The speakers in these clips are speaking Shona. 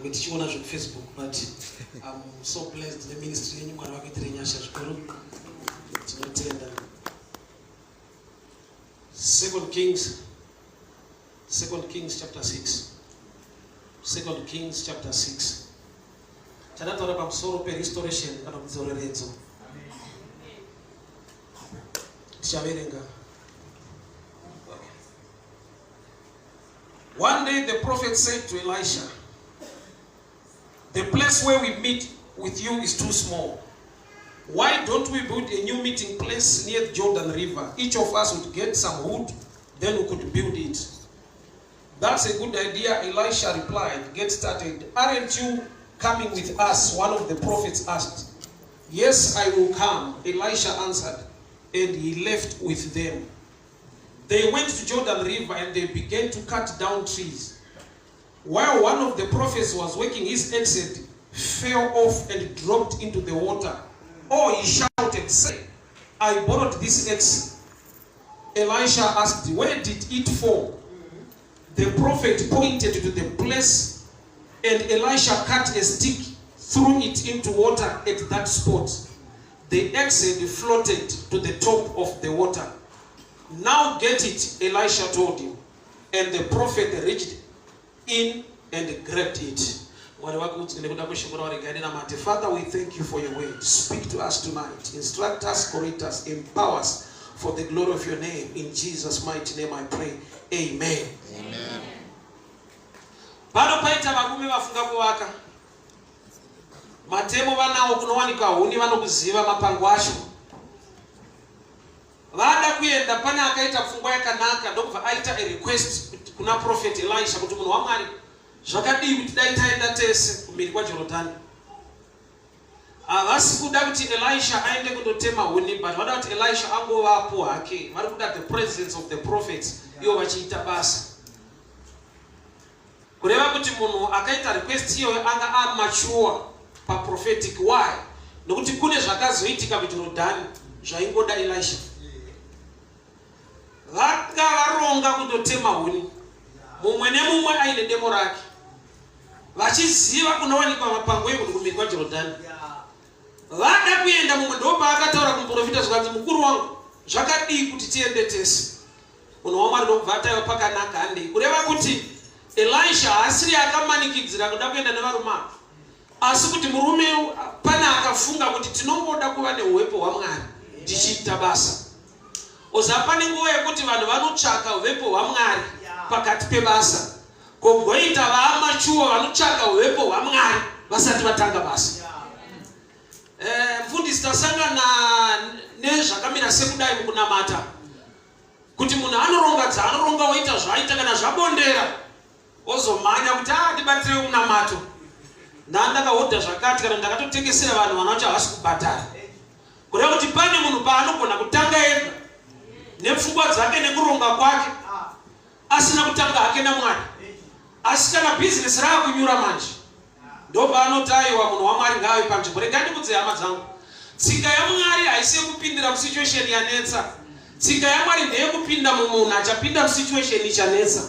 Tangwe tichiona zvekufacebook, but I'm so blessed neministry yenyu. Mwari vakuitire nyasha zvikuru. Tinotenda. Second Kings, Second Kings chapter 6, Second Kings chapter 6. Tandataura pamusoro perestoration kana kudzoreredzo. Tichaverenga. Okay. One day the prophet said to Elisha, "The place where we meet with you is too small. Why don't we build a new meeting place near the Jordan River? Each of us would get some wood, then we could build it." "That's a good idea," Elisha replied. "Get started." "Aren't you coming with us?" one of the prophets asked. "Yes, I will come," Elisha answered, and he left with them. They went to Jordan River and they began to cut down trees. While one of the prophets was working, his axe fell off and dropped into the water. "Oh," he shouted, "say, I borrowed this axe." Elisha asked, "Where did it fall?" The prophet pointed to the place, and Elisha cut a stick, threw it into water at that spot. The axe floated to the top of the water. "Now get it," Elisha told him. And the prophet reached in and grabbed it. Mwari vakudzwe nekuda kweshoko ravo. Regai ndinamate. Father, we thank you for your word. Speak to us tonight. Instruct us, correct us, empower us for the glory of your name. In Jesus' mighty name I pray. Amen. Amen. Pano paita varume vafunga kuvaka. Matemo vanawo, kunowanikwa huni vanokuziva, mapango acho. Vada kuenda, pane akaita pfungwa yakanaka, ndokubva aita a request kuna Prophet Elisha kuti, "Munhu waMwari, zvakadii kuti dai taenda tese kumhiri kwaJorodhani?" Havasi kuda kuti Elisha aende kundotema huni, but vada kuti Elisha angovapo hake. Vari kuda the presence of the prophets ivo vachiita basa. Kureva kuti munhu akaita request iyoyo anga amature paprophetic. Why? Nokuti kune zvakazoitika kuJorodhani zvaingoda Elisha. Vanga varonga kundotema huni, mumwe nemumwe aine demo rake, vachiziva kunowanikwa mapango ehuni kumhiri kwaJorodhani. Vada kuenda, mumwe ndopaakataura kumuprofita zvikanzi, "Mukuru wangu, zvakadii kuti tiende tese?" Munhu waMwari ndokubva ataiva, "Pakanaka, handei." Kureva kuti Elisha haasiri akamanikidzira kuda kuenda nevarume ava, asi kuti murume pane akafunga kuti tinongoda kuva neuwepo hwaMwari tichiita basa. Oza pane nguva yekuti vanhu vanotsvaka uvepo hwaMwari pakati pebasa, kogoita vaamachuwa vanotsvaka uvepo hwaMwari vasati vatanga basa. Mufundisi, tasangana nezvakamira sekudai mukunamata, kuti munhu anoronga dzaanoronga, woita zvaaita, kana zvabondera ozomhanya kuti, "A, ndibatsire munamato, ndandakahodha zvakati," kana "Ndakatotengesera vanhu, vanhu vacho havasi kubhadhara." Kureva kuti pane munhu paanogona kutanga ega nepfungwa dzake nekuronga kwake, asina kutanga hake naMwari, asi kana bhizinesi raakunyura manje, ndopaanoti, "Aiwa, munhu waMwari ngaave panzvimbo." Regai ndikudze, hama dzangu, tsika yaMwari haisi yekupindira musituation yanetsa. Tsika yaMwari ndeyekupinda mumunhu achapinda musituation ichanetsa.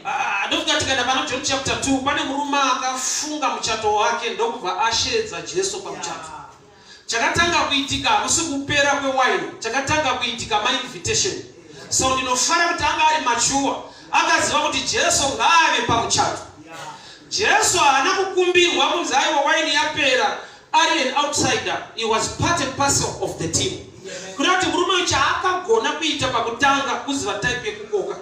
Ah, ndofunga tikaenda pana John chapter 2, pane murume akafunga muchato wake, ndokubva ashedza Jesu pamuchato. Chakatanga kuitika hakusi kupera kwewaini, chakatanga kuitika mainvitation. So ndinofara kuti anga ari mature, akaziva kuti Jesu ngaave pamuchato. Jesu haana kukumbirwa kunzi, "Aiwa, waini yapera," ari an outsider. He was part and parcel of the team. Kureva kuti murume uyu chaakagona kuita pakutanga kuziva type yekukoka,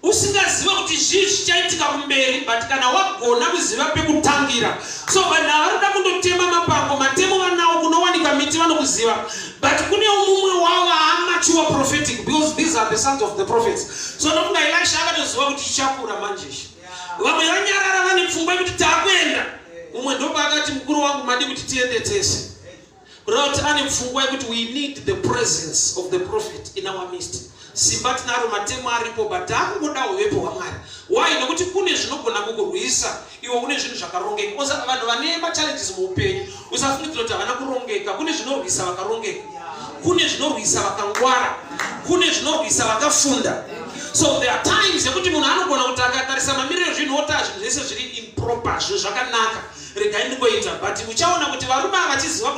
usingaziva kuti zvii zvichaitika kumberi, but kana wagona kuziva pekutangira. So vanhu ava varikuda kundotema mapango, matemo vanawo, kunowanika miti vanokuziva, but kune mumwe wavo amature prophetic, because these are the sons of the prophets. So ndofunga Elisha akatoziva kuti chichakura manje ichi, vamwe vanyarara, vane pfungwa yekuti taakuenda. Mumwe ndopaakati, "Mukuru wangu, madi kuti tiende tese?" Kureva kuti ane pfungwa yekuti we need the presence of the prophet in our midst. Simba tinaro, matemo aripo, but taakungoda uvepo hwaMwari. Why? Nekuti kune zvinogona kukurwisa iwe une zvinhu zvakarongeka. Vanhu vane machallenges muupenyu, usafungidzira kuti havana kurongeka. Kune zvinorwisa vakarongeka, kune zvinorwisa vakangwara, kune zvinorwisa vakafunda. So there are times yekuti munhu anogona kuti akatarisa mamiriro ezvinhu oti zvinhu zvese zviri improper, zvinhu zvakanaka, regai ndingoita. But uchaona kuti varume ava vachiziva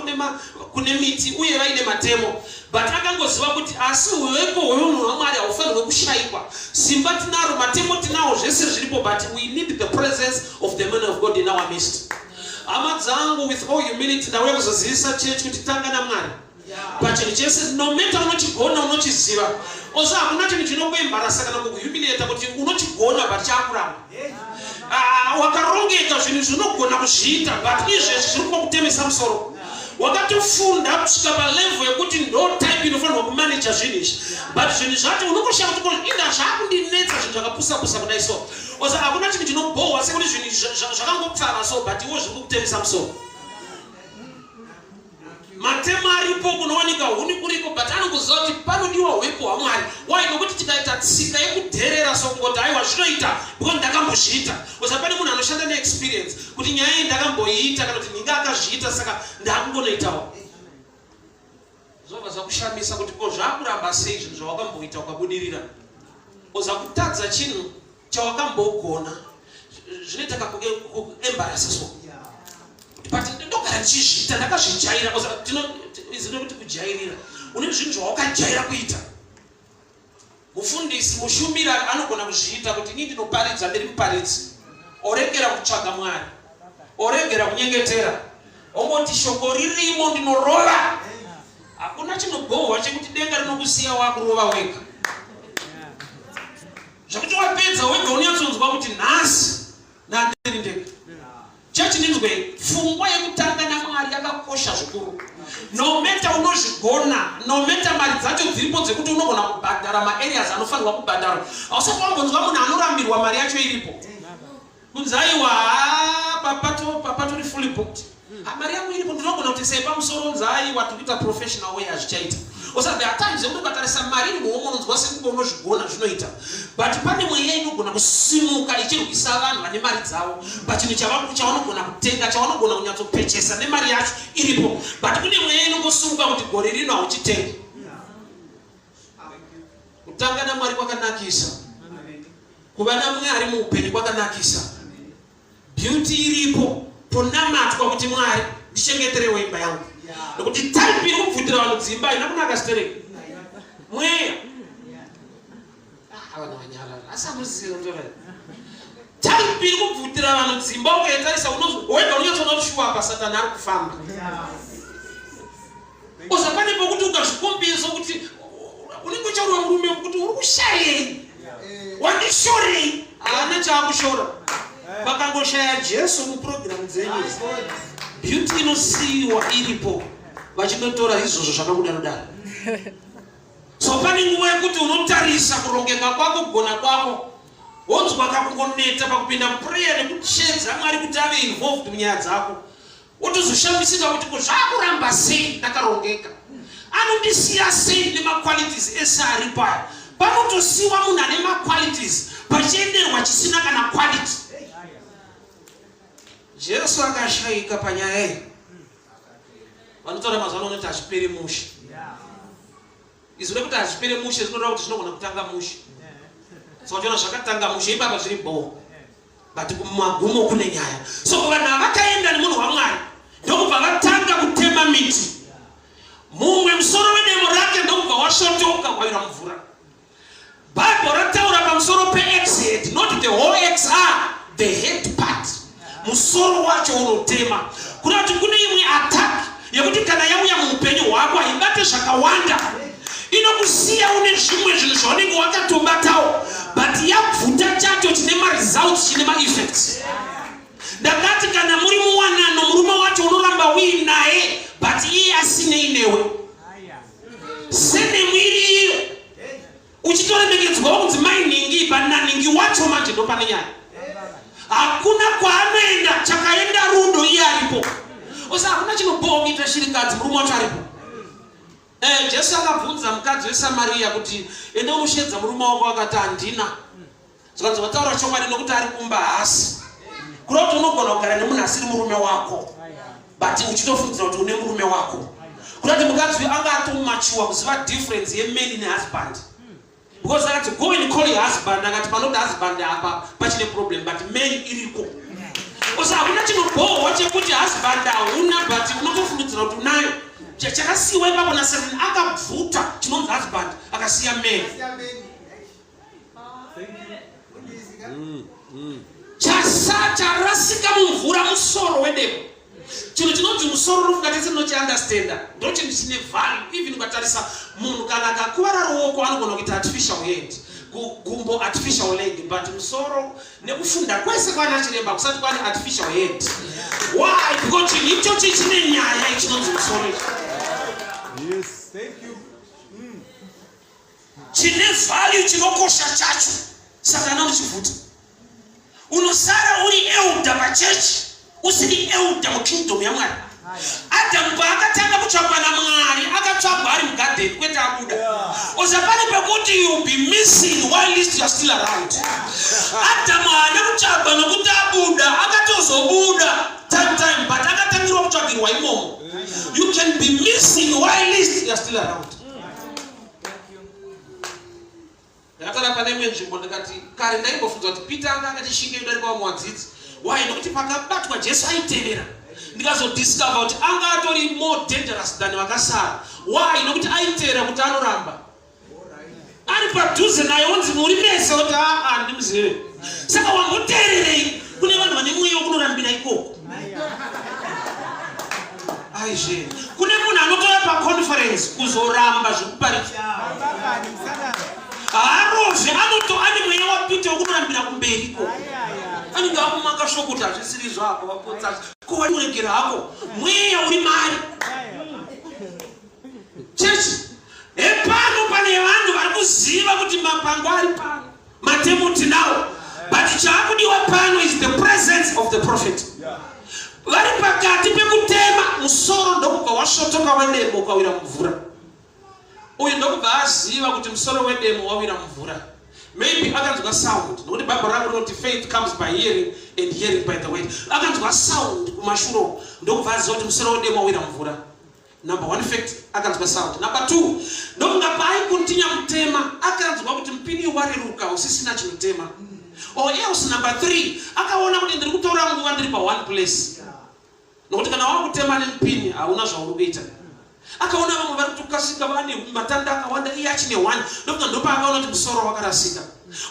kune miti uye vaine matemo, but akangoziva kuti asi huvepo hweunhu hwaMwari haufanirwe kushayikwa. Simba tinaro, matemo tinawo, zvese zviripo, but we need the presence of the man of God in our midst. Hama dzangu, with all humility, ndauya kuzozivisa chechi kuti tanga naMwari pachinhu chese, no matter unochigona, unochiziva. Also hakuna chinhu chinokuembarasa kana kukuhumiliata kuti unochigona but chaakuramba. Ah, wakarongeka, zvinhu zvinogona kuzviita, but izvezvi zviri kungokutemesa musoro. Wakatofunda kusvika palevel yekuti ndo type inofanirwa kumaneja zvinhu izvi, but zvinhu zvacho unongoshaya kuti inda zvaakundinetsa, zvinhu zvakapusa-pusa kudai. So osa hakuna chinhu chinobhohwa sekuti zvinhu zvakangopfava so, but iwo zviri kukutemesa musoro. Matemo aripo, kunowanika huni kuriko, but anongoziva kuti panodiwa hwepo hwaMwari. Why? Nokuti tikaita tsika yekudherera, so kungoti aiwa, zvinoita because ndakambozviita. Osa pane munhu anoshanda neexperience kuti nyaya iyi ndakamboiita, kana kuti nhinga akazviita, saka ndakungonoitawo. Zvobva zvakushamisa kuti ko zvaakuramba sei zvinhu zvawakamboita ukabudirira? Oza kutadza chinhu chawakambogona zvinoita kakuembarasa. So but ndogara ndichizviita, ndakazvijaira. Izino kuti kujairira, une zvinhu zvawakajaira kuita. Mufundisi, mushumiri anogona kuzviita kuti ini ndinoparidza, ndiri muparidzi, oregera kutsvaga Mwari, oregera kunyengetera, ongoti shoko ririmo, ndinorova. Hakuna chinogohwa chekuti denga rinokusiya wakurova wega, zvekuti wapedza wega unyatsonzwa kuti nhasi nandiri ndega. Chechi, ndinzwe, pfungwa yekutanga naMwari yakakosha zvikuru. No matter unozvigona, no matter mari dzacho dziripo dzekuti unogona kubhadhara maareas anofanirwa kubhadharwa, hausati wambonzwa munhu anorambirwa mari yacho iripo, kunzi aiwa, papatori fully booked. Mari yangu iripo, ndinogona kuti sei pamusoro, nzi aiwa, tiri kuita professional way, hazvichaita. Osa there are times yekuti ukatarisa mari iri muhomwe, unonzwa sekunge unozvigona, zvinoita, but pane mweya inogona kusimuka ichirwisa vanhu vane mari dzavo pachinhu chavanogona kutenga, chavanogona kunyatsopechesa nemari yacho iripo, but kune mweya inongosimuka kuti gore rino hauchitengi. Kutanga naMwari kwakanakisa, kuva naMwari muupenyu kwakanakisa. Beauty iripo, ponamatwa kuti Mwari, ndichengeterewo imba yangu, nekuti type iri kubvutira vanhu dzimba haina kunaka stereki. Mweya. Ah, vanhu vanyarara, asi amuziva type iri kubvutira vanhu dzimba. Ukaitarisa wega unonyatsoona kuti shuwa apa Satani ari kufamba. Oza pane pokuti ukazvikombesa kuti unenge uchaurwa murume kuti uri kushayei, wandishorei. Haana chaakushora. Vakangoshaya Jesu mupurogiramu dzenyu, beauty inosiyiwa iripo, vachinotora izvozvo zvakakudaro daro. So pane nguva yekuti unotarisa kurongeka kwako, kugona kwako, wonzwa kakungoneta pakupinda muprayer nekuchedza Mwari kuti ave involved munyaya dzako, wotozoshamisika kuti ko zvakuramba sei, ndakarongeka, anondisiya sei nemaqualities ese aripo aya? Panotosiwa munhu ane maqualities pachienderwa chisina kana quality. Jesu akashayika panyaya iyi. Vanotaura mazuva ano unoti hazviperi mushe. Izwi rekuti hazvipere mushe zvinoreva kuti zvinogona kutanga mushe. So uchiona zvakatanga mushe ipapa, zviri bhoo, but kumagumo kune nyaya. So vanhu havakaenda nemunhu waMwari, ndokubva vatanga kutema miti. Mumwe musoro wedemo rake ndokubva wasvotoka, wawira mvura. Bible rataura pamusoro peaxe head, not the whole axe, ah, the head part, musoro wacho unotema. Kuda kuti kune imwe attack yekuti kana yauya muupenyu hwako haibate zvakawanda, inokusiya une zvimwe zvinhu zvaunenge wakatobatawo, but yabvuta chacho chine maresults, chine maeffects. Ndakati kana muri muwanano, murume wacho unoramba uinaye, but iye asinei newe, senemwiri iyo uchitoremekedzwawo kunzi mai nhingi, but nanhingi wacho manje ndopane nyaya. Hakuna kwaanoenda, chakaenda rudo, iye aripo. Osa hakuna chinobhowa kuita shirikadzi murume wacho aripo. Jesu akabvunza mukadzi weSamariya kuti ende unoshedza murume wako, akati handina. Zvikanzi wataura chokwadi, nokuti ari kumba hasi. Kureva kuti unogona kugara nemunhu asiri murume wako, but uchitofungidzira kuti une murume wako. Kureva kuti mukadzi uyu anga atomachiwa kuziva difference yemeni nehusband. Because akati, "Go and call your husband." Akati panoti husband apa pachine problem, but man iriko. Osa hakuna chinobhohwa chekuti husband hauna, but unotofungidzira kuti unayo. Chakasiyiwa ipapo naSatani, akabvuta chinonzi husband, akasiya man. Thank you. Chasa charasika mumvura musoro wedemo. Chinhu chinonzi musoro, unofunga tese tinochiunderstanda, ndo chinhu chine value. Even ukatarisa munhu kana akakuvara ruoko, anogona kuita artificial head, gumbo, artificial leg, but musoro, nekufunda kwese kwana chiremba, kusati kwane artificial head. Why? Because chinhu ichochi chine nyaya, chinonzi musoro ichi. Yes. Thank you. Chine value, chinokosha chacho. Saka anochivuta, unosara uri elder pachechi, usiri elder mukingdom yaMwari. Adamu paakatanga kutsvagwa naMwari, akatsvagwa ari mugadheni, kwete abuda. Oza pane pekuti you be missing while least you are still around. Adamu haana kutsvagwa nokuti abuda, akatozobuda time time, but akatangirwa kutsvagirwa imomo. You can be missing while least you are still around. Ndakataura pane imwe nzvimbo, ndikati kare ndaimbofunza kuti Peter anga akati shingei kudarika vamwe vadzidzi. Why? Nokuti pakabatwa Jesu aitevera. Ndikazodiscover kuti anga atori more dangerous than vakasara. Why? Nokuti aitevera kuti anoramba ari padhuze naye, onzi muri mese, kuti aa, ndimuzive. Saka wamboteererei? Kune vanhu vane mweya wekunorambira ikoko. Aizve, kune munhu anotoya paconference kuzoramba zvekuparidza. Haarovhe, anoto ane mweya waPeter wekunorambira kumberi ikoko. Anenge akumaka shoko kuti hazvisiri zvako, vapotsa ko wari hako, mweya uri mari chechi. Hepano pane vanhu vari kuziva kuti mapango ari pano, matemo tinawo, but chaakudiwa pano is the presence of the prophet. Vari pakati pekutema, musoro ndokubva wasvotoka wedemo, ukawira mumvura. Uyu ndokubva aziva kuti musoro wedemo wawira mumvura. Maybe akanzwa sound, nokuti Bhaibheri rangu rinoti faith comes by hearing and hearing by the word. Akanzwa sound kumashure uko, ndokubva aziva kuti musoro wedemo wawira mumvura. Number one fact, akanzwa sound. Number two, ndokunga paaikuntinya kutema, akanzwa kuti mupini wareruka, usisina chinotema. Or else number three, akaona kuti ndiri kutora nguva ndiri paone place, nokuti kana wakutema nemupini hauna zvauri kuita. Akaona vamwe vari kutokasika, vane matanda akawanda, iye achine one. Ndokuti ndopaakaona kuti musoro wakarasika.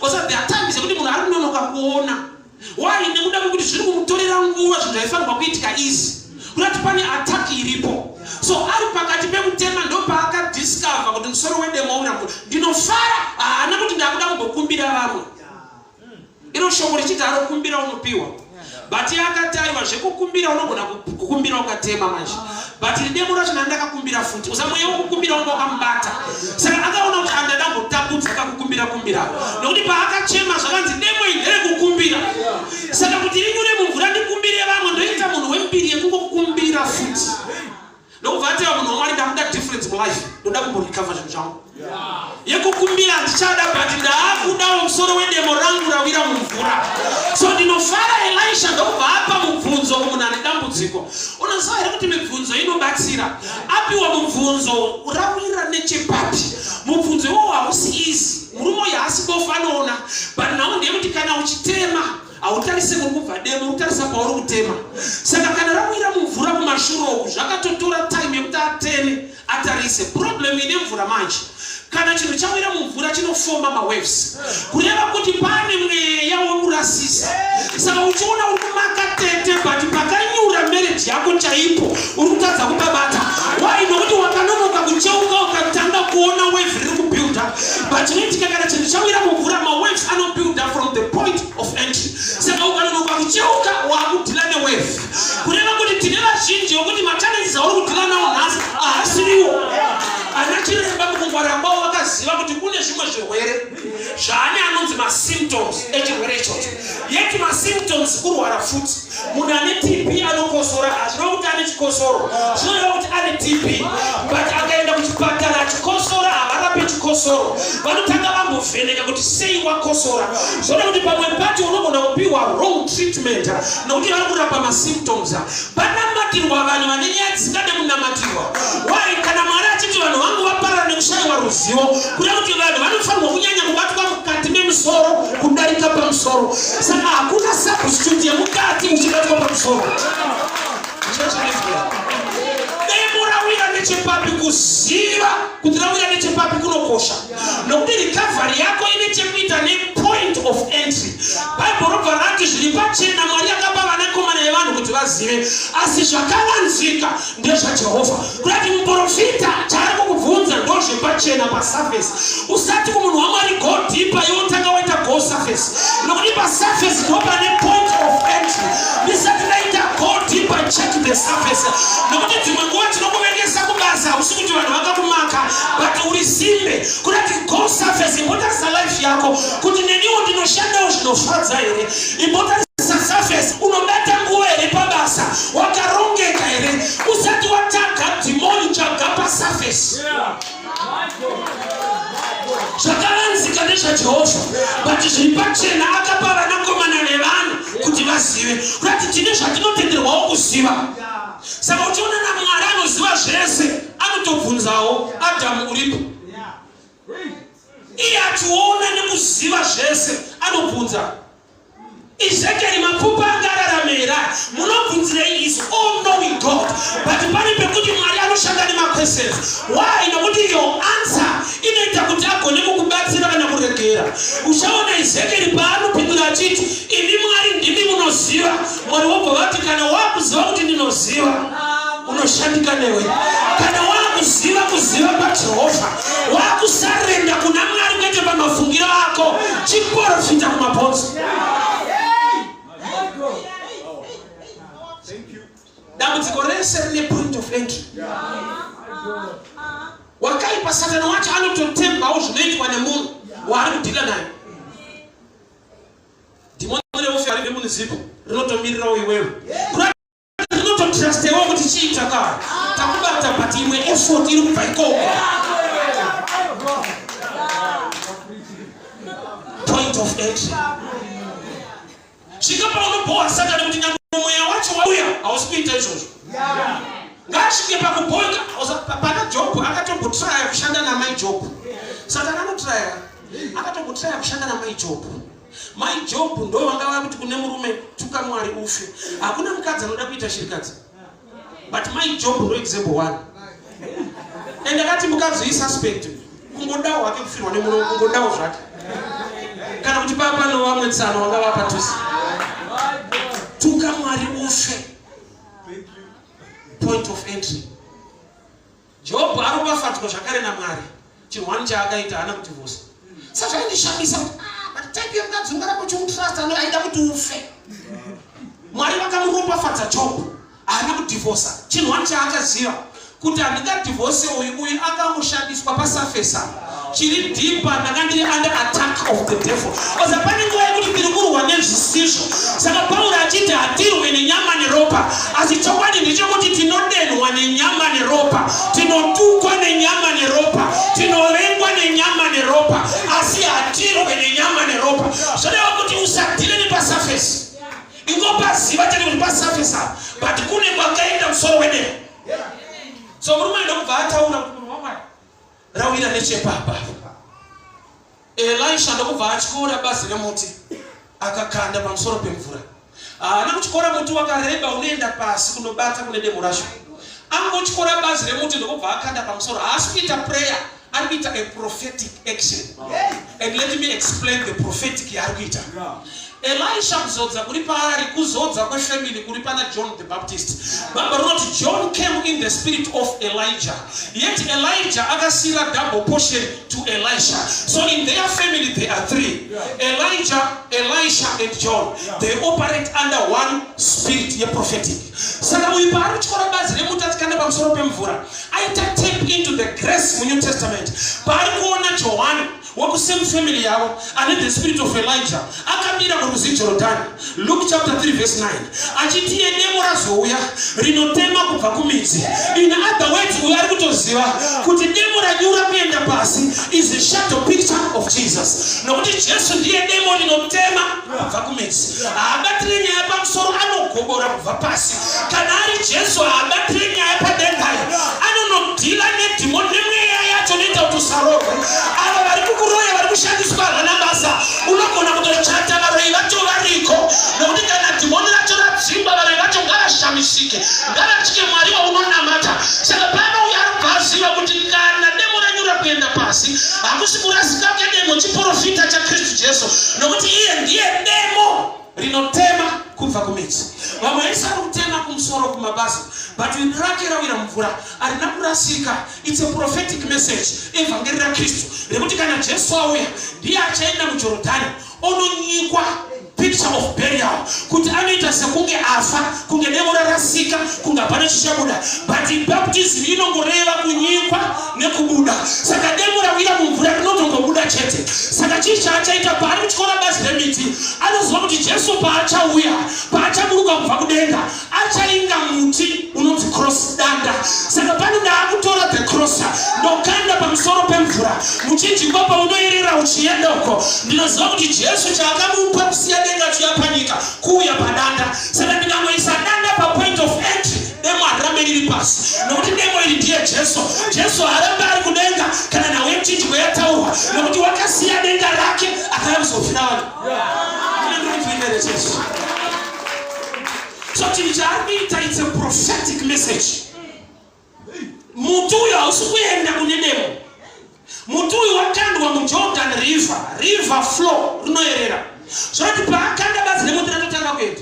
Osa there are times yekuti munhu ari kunonoka kuona. Why? Nekuda kwekuti zviri kumutorera nguva zvinhu zvaifanirwa kuitika easy, kurati pane attack iripo. So ari pakati pekutema, ndopaakadiscover kuti musoro wedemo ura. Ndinofara haana kuti ndakuda kumbokumbira vamwe. Iro shoko richiti arokumbira unopiwa, but akati aiwa, zvekukumbira unogona kukumbira ukatema manje, but demo racho ndandakakumbira futi. Usamweya wekukumbira unga wakamubata. Saka akaona kuti andadambotambudza kakukumbira kumbira, nokuti paakachema zvakanzi demo iri nderekukumbira. Saka kuti rinyure mumvura, ndikumbire vamwe, ndoita munhu wembiri yekungokumbira futi. Ndokubva ateva munhu waMwari, ndakuda difference mulife, ndoda kumborecover zvinhu zvangu. Yekukumbira handichada, but ndaakudawo musoro wedemo rangu rawira mumvura. So ndinofara Elisha ndokubva apa mubvunzo kumunhu ane dambudziko. Unoziva here kuti mibvunzo inobatsira? Apiwa mubvunzo, rawira nechepapi? Mubvunzo iwowo hausi easy. Murume uyu haasi bofu, anoona, but nhau ndeyekuti kana uchitema hautarise kuri kubva demo, uri kutarisa pauri kutema. Saka kana rawira mumvura kumashure uku, zvakatotora time yekuti ateme, atarise. Problem ine mvura manje, kana chinhu chawira mumvura chinofoma mawaves, kureva kuti pane mweya wekurasisa. Saka uchiona uri kumaka tete, but pakanyura marriage yako chaipo uri kutadza kubabata. Why? Nokuti wakanonoka kucheuka, ukatanga kuona wave riri kubuilda. But chinoitika, kana chinhu chawira mumvura, mawaves anobuilda from the point of entry. Saka ukanonoka kucheuka, wakudeala newave. Kureva kuti tine vazhinji vokuti machallenges auri kudeala nawo nhasi haasiriwo. Ana chiremba mukungwara kwavo vakaziva kuti kune zvimwe zvirwere zvaane anonzi masymptoms echirwere ichocho, yeti masymptoms kurwara futi. Munhu ane TB anokosora, hazvireva kuti ane chikosoro, zvinoreva kuti ane TB. But akaenda kuchipatara achikosora, havarape chikosoro, vanotanga vambovheneka kuti sei wakosora. Zvoda kuti pamwe pacho unogona kupiwa wrong treatment, nokuti vari kurapa masymptoms. Pana Kunonamatirwa vanhu vane nyaya dzisingade kunamatirwa. Why? Kana Mwari achiti vanhu vangu vaparara nekushayiwa ruzivo, kuda kuti vanhu vanofanirwa kunyanya kubatwa mukati memusoro kudarika pamusoro. Saka hakuna substitute yemukati uchibatwa pamusoro. Demo rawira nechepapi, kuziva kuti rawira nechepapi kunokosha, nokuti recovery yako ine chekuita nepoint of entry. Bhaibheri robva rati zviri pachena Mwari akapa vanakomana vevanhu kuti vazive, asi zvakavanzika ndezvaJehovha. Kurati muprofita chaari kukubvunza ndozvepachena, pasurface. Usati kumunhu waMwari, "Go deeper," iwe utanga waita go surface, nokuti pasurface ndo pane point of entry. Ndisati ndaita go deeper, check the surface, nokuti dzimwe nguva tinokuvengesa kubasa, hausi kuti vanhu vakakumaka, but uri simbe. Kurati go surface, imbotarisa life yako kuti neniwo ndinoshandawo zvinofadza here. Imbotarisa surface, unobata nguva here pabasa, wakarongeka here? Usati wataga dhimoni, tsvaga pasurface. Zvakavanzika ndezvaJehovha, but zviri pachena akapa vanakomana vevanhu kuti vazive. Kurati tine zvatinotenderwawo kuziva. Saka uchiona naMwari anoziva zvese anotobvunzawo, "Adhamu uripo?" Iye achiona nekuziva zvese anobvunza, "Ezekieri, mapfupa anga ararame?" Munobvunzirei? Is all knowing God, but pane pekuti Mwari anoshanda nemaquestions. Why? Nokuti your answer inoita kuti agone kukubatsira kana kuregera. Uchaona Ezekieri paanopindura achiti, "Imi Mwari ndimi munoziva." Mwari wobva vati, "Kana wakuziva kuti ndinoziva, unoshandika newe." Kana wakuziva kuziva kwaJehovha, wakusurrender kuna Mwari, kwete pamafungiro ako. Chiprofita kumabhonzo. Thank you. Dambudziko rese rine point of entry. Wakaipa Satani wacho anototembawo zvinoitwa nemunhu waari kudhila naye. Dhimoni reufari remunizipo rinotomirirawo iwewe, rinototrustewo kuti chiita ka takubata, but imwe effort iri kubva ikoko. Point of entry. Svika paunobhowa Satani kuti nyangwe mweya wacho wauya, hausi kuita izvozvo. Ngaasvike pakubhoika. Pana Jobhu akatombotraya kushanda namai Jobhu. Satani anotraya, akatombotraya kushanda namai Jobhu. Mai Jobhu ndo vanga vava kuti kune murume, "Tuka Mwari ufe." Hakuna mukadzi anoda kuita shirikadzi, but mai Jobhu ndo example one. And akati mukadzi isuspect, kungodawo hake kufirwa nemurume, kungodawo zvake, kana kuti papa novamwe tsano vanga vapatusi, "Tuka Mwari ufe." Thank you. Point of entry. Jobhu aropafadzwa zvakare naMwari. Chinhu chaakaita, haana kudhivhosa. Saka zvaindishamisa kuti, ah, but type yemukadzi ungaramba uchimutrust aida kuti ufe. Mwari vakamuropafadza Jobhu, haana kudhivhosa. Chinhu chaakaziva kuti handingadhivhose uyu, uyu akangoshandiswa pasurface. Chiri deeper, ndanga ndiri under attack of the devil. Oza pane nguva yekuti ndiri kurwa nezvisizvo. Saka Pauro achiti hatirwe nenyama neropa, asi chokwadi ndechekuti tinodenhwa nenyama neropa, tinotukwa nenyama neropa, tinovengwa nenyama neropa, asi hatirwe nenyama neropa. Zvoreva kuti usadhire nepasurface. Ingopaziva chete kuti pasurface apa, but kune kwakaenda musoro wedera. So murume ndokubva ataura kuti, "Munhu waMwari, rawira nechepapa." Elisha ndokubva atyora bazi remuti, akakanda pamusoro pemvura. Haana kutyora muti wakareba unoenda pasi kunobata kune demo racho. Angotyora bazi remuti, ndokubva akanda pamusoro. Haasi kuita prayer, ari kuita a prophetic action. And let me explain the prophetic yaari kuita Elisha. Kuzodza kuri paari kuzodza kwefamily kuri pana John the Baptist. Baba rinoti John came in the spirit of Elijah, yet Elijah akasiyira double portion to Elisha. So in their family there are three: Elijah, Elisha and John. They operate under one spirit yeprophetic. Saka uyu paari kutyora bazi remuti achikanda pamusoro pemvura, aita tap into the grace muNew Testament. Paari kuona Johani wekusame family yavo ane the spirit of Elijah akamira kurwizi Jorodhani, Luke chapter 3 verse 9, achiti iye demo razouya rinotema kubva kumidzi. In other words, uyo ari kutoziva kuti demo ranyura kuenda pasi is a shadow picture of Jesus, nokuti Jesu ndiye demo rinotema kubva kumidzi. Haabatire nyaya pamusoro. Anogona anogobora kubva pasi. Kana ari Jesu haabatire nyaya padengayo, anonodhila nedhimoni nemweya yacho inoita kuti usarohwe. Ava vari kukuroya vari kushandiswa havana basa. Unogona kutochata varoyi vacho variko, nokuti kana dhimoni racho radzingwa varoyi vacho ngavashamisike, ngavatye Mwari waunonamata. Saka pano uyo arikubva aziva kuti kana demo ranyura kuenda pasi hakusi kurasika kwedemo, chiporofita chaKristu Jesu, nokuti iye ndiye demo rinotema kubva kumidzi. Vamwe vese vari kutema kumusoro kumabazi, but rake rawira mumvura harina kurasika. It's a prophetic message, evhangeri raKristu, rekuti kana Jesu auya ndiye achaenda muJorodhani ononyikwa, picture of burial, kuti anoita sekunge afa, kunge demo rarasika, kunge hapana chichabuda. But baptism inongoreva kunyikwa nekubuda. Saka demo rawira mumvura rinotongobuda chete. Saka chii chaachaita paari kutyora bazi remiti? Anoziva kuti Jesu paachauya, paachaburuka kubva kudenga, achainga muti unonzi cross, danda. Saka pano ndaakutora the cross, ndokanda pamusoro pemvura. Muchinjikwa paunoerera uchienda uko, ndinoziva kuti Jesu chaakamupa kusiya denga chiya panyika kuuya padanda. Saka ndingangoisa danda papoint of entry, demo harirambe riri pasi, nokuti demo iri ndiye Jesu. Jesu haarambe ari kudenga kana nhau yemuchinjiko yataurwa, nokuti wakasiya denga rake akauya kuzofira vanhu. Jesu, so chinhu chaari kuita, it's a prophetic message. Muti uyu hausi kuenda kune demo. Muti uyu wakandwa muJordan River. River flow, rinoerera. Zvorati paakanda bazi remuti, ratotanga kuenda,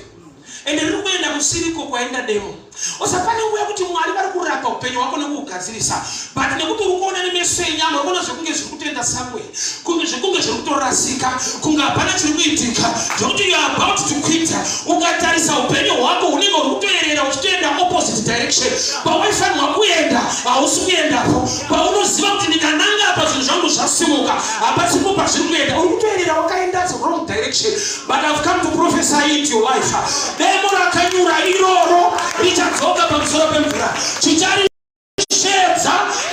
ende riri kuenda kusiriko kwaenda demo. Osa pane nguva yekuti Mwari vari kurapa upenyu hwako nekuhugadzirisa, but nekuti uri kuona nemeso enyama, uri kuona zvekunge zviri kutoenda somewhere, kunge zvekunge zviri kutorasika, kunge hapana chiri kuitika, zvekuti you are about to quit. Ukatarisa upenyu hwako, hunenge uri kutoerera uchitoenda opposite direction. Pawaifanirwa kuenda hausi kuendapo. Paunoziva kuti ndikananga apa zvinhu zvangu zvasimuka, hapasipo pazviri kuenda. Uri kutoerera wakaenda the wrong direction. But I've come to prophesy into your life, demo rakanyura iroro richadzoka pamusoro pemvura. Chicharishedza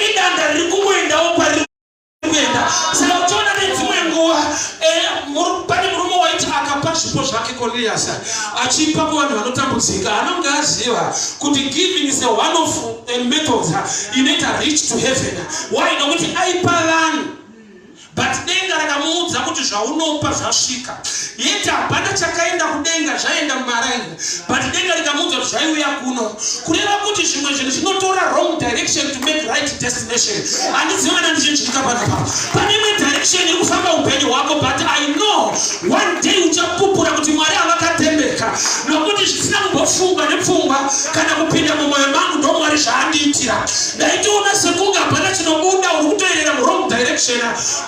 idanda riri kungoendawo kwariri kuenda. Saka uchiona nedzimwe nguva pane murume waiti akapa zvipo zvake, Cornelius, achipa kuvanhu vanotambudzika. Anonge aziva kuti giving is a one of methods inoita reach to heaven. Why? Nokuti aipa vanhu, but denga rakamuudza kuti zvaunopa zvasvika. Yet hapana chakaenda kudenga, zvaenda mumaraini, but denga rikamuudza kuti zvaiuya kuno. Kureva kuti zvimwe zvinhu zvinotora wrong direction to make right destination. Handizivi kana ndichinzvika panapa. Pane imwe direction iri kufamba upenyu hwako, but I know one day uchapupura kuti Mwari havakatembeka, nokuti zvisina kumbofungwa nepfungwa kana kupinda mumwoyo mangu, ndo Mwari zvaandiitira. Ndaitoona sekunge hapana chinobuda, uri kutoerera muwrong direction.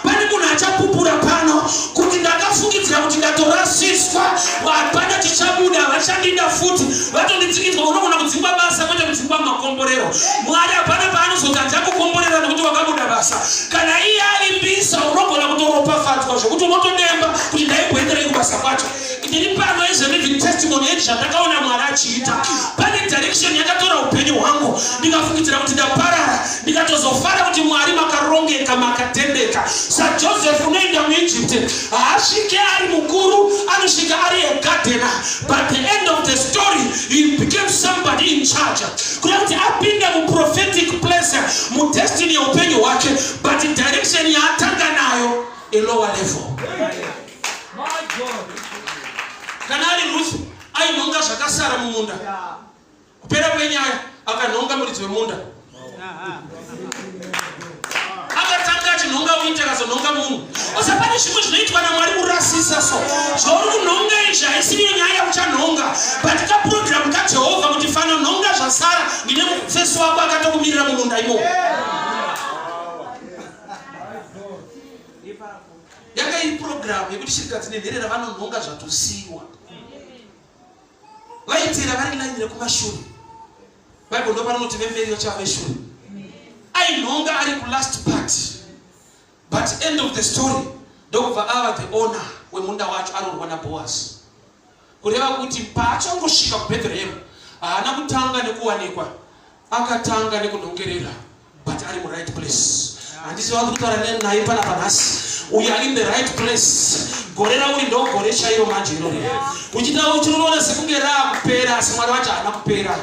Pane munhu achapupura pano kuti ndakafungidzira kuti ndatorasiswa, hapana chichabuda, havachandida futi, vatondidzikidzwa. Unogona kudzingwa basa, kwete kudzingwa makomborero. Mwari hapana paanozoti handichakukomborera nokuti wakabuda basa. Kana iye avimbisa, unogona kutoropafadzwa zvokuti unotodemba kuti ndaimboenderei kubasa kwacho. Ndiri pano as a living testimony yeti zvandakaona Mwari achiita. Pane direction yakatora upenyu hwangu, ndikafungidzira kuti ndaparara, ndikatozofara kuti Mwari makarongeka, makatendeka. SaJoseph unoenda muEgypt, haasvike ari mukuru, anosvika ari a gardener, but the end of the story, he became somebody in charge. Kuda kuti apinda muprophetic place mudestiny yeupenyu hwake, but direction yaatanga nayo, a lower level. My God. Kana ari Ruth, ainhonga zvakasara mumunda. Kupera kwenyaya, akanhonga muridzi wemunda. Akatanga achinhonga wheat, akazonhonga munhu. Osa pane zvimwe zvinoitwa naMwari kurasisa. So zvauri kunhonga izvi haisiriyo nyaya yauchanhonga, but kaprogramu kaJehovha kuti fanonhonga zvasara, ndine mufesi wako akatokumirira mumunda imomo. Yanga iri purogiramu yekuti shirikadzi nenherera vanonhonga zvatosiyiwa. Vaitera vari laini rekumashure. Bible ndo parinoti vemberi vachava veshure. Ainhonga ari kulast part, but end of the story, ndokubva ava the owner wemunda wacho, arorwa naBoaz. Kureva kuti paachangosvika kuBethlehem, haana kutanga nekuwanikwa, akatanga nekunhongerera, but ari muright place. Handisi vari kutaura naye panapa nhasi. We are in the right place. Gore rauri ndo gore chairo manje irori. Uchita uchinoona sekunge raakupera. Asi Mwari wacho haana kupera.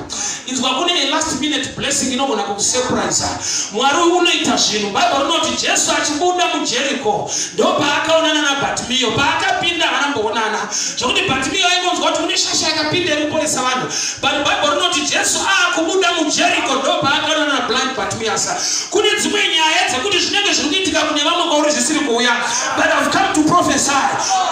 Inzwa, kune a last minute blessing inogona kukusurprise. Mwari unoita zvinhu. Bible rinoti Jesu achibuda muJericho ndopaakaonana naBartimiyo. Paakapinda havana kumboonana, zvokuti Bartimiyo aingonzwa kuti kune shasha yakapinda iri kuporesa vanhu. But Bible rinoti Jesu aakubuda muJericho ndopaakaonana nablind Bartimius. Kune dzimwe nyaya dzekuti zvinenge zviri kuitika kune vamwe kwauri zvisiri kuuya, but I've come to prophesy.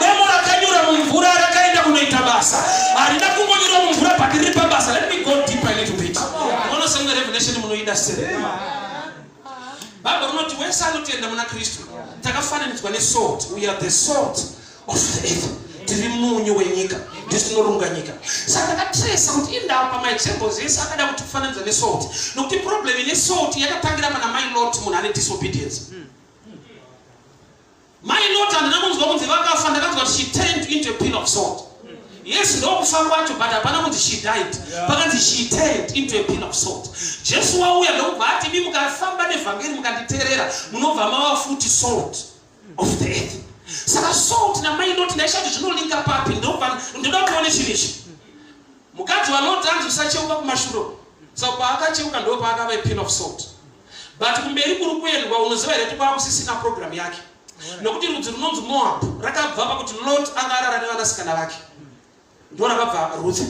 Demo rakanyura mumvura rakaenda kunoita basa. Harina kungonyura mumvura, but riri pabasa. Let me go deeper a little bit. Unosenga revelation munoida sei? Bible rinoti wese anotenda muna Kristu takafananidzwa nesalt. We are the salt of the earth. Tiri munyu wenyika, ndisu tinorunga nyika. Saka takatresa kuti indawo pamaexamples ese akada kuti kufananidza nesalt, nokuti problem ine salt yakatangira pana mai Lot, munhu ane disobedience. Mai Lot handina kunzwa kunzi vakafa, ndakanzwa kuti she turned into a pillar of salt. Yes, ndokufa kwacho, but hapana kunzi she died. Pakanzi she turned into a pillar of salt. Jesu wauya ndokubva ati, imi mukafamba nevhangeri mukanditeerera, munobva mava futi salt of the earth. Saka salt namai Lot ndaishati zvinolinka papi? Ndobva ndoda kuona chinhu ichi. Mukadzi waLot anzi usacheuka kumashure. Saka paakacheuka ndo paakava a pillar of salt. But kumberi kuri kuendwa, unoziva here kuti kwakusisina program yake, nokuti rudzi runonzi Moab rakabva pakuti Lot anga arara nevanasikana vake, ndo rakabva rudzi.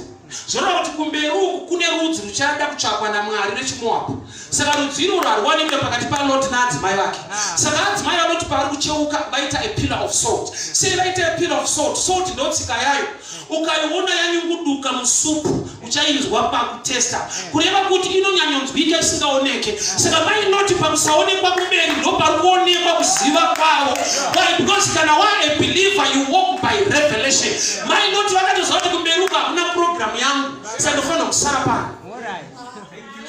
Zvoreva kuti kumberi uku kune rudzi ruchada kutsvakwa naMwari rechiMoab. Saka rudzi irworwo haruwanikwe pakati paLot naadzimai vake. Saka adzimai vaLot pavari kucheuka vaita a pillar of salt. Sei vaita a pillar of salt? Salt ndo tsika yayo, ukaiona yanyunguduka musupu uchainzwa pakutesta, kureva kuti inonyanyonzwika isingaoneke. Saka mai Lot pakusaonekwa kumberi ndo pari kuonekwa kuziva kwavo. Why? Because kana wa a believer, you walk by revelation. Mai Lot vakatoziva kuti kumberi uko hakuna program yangu, saka ndofanira kusara pano,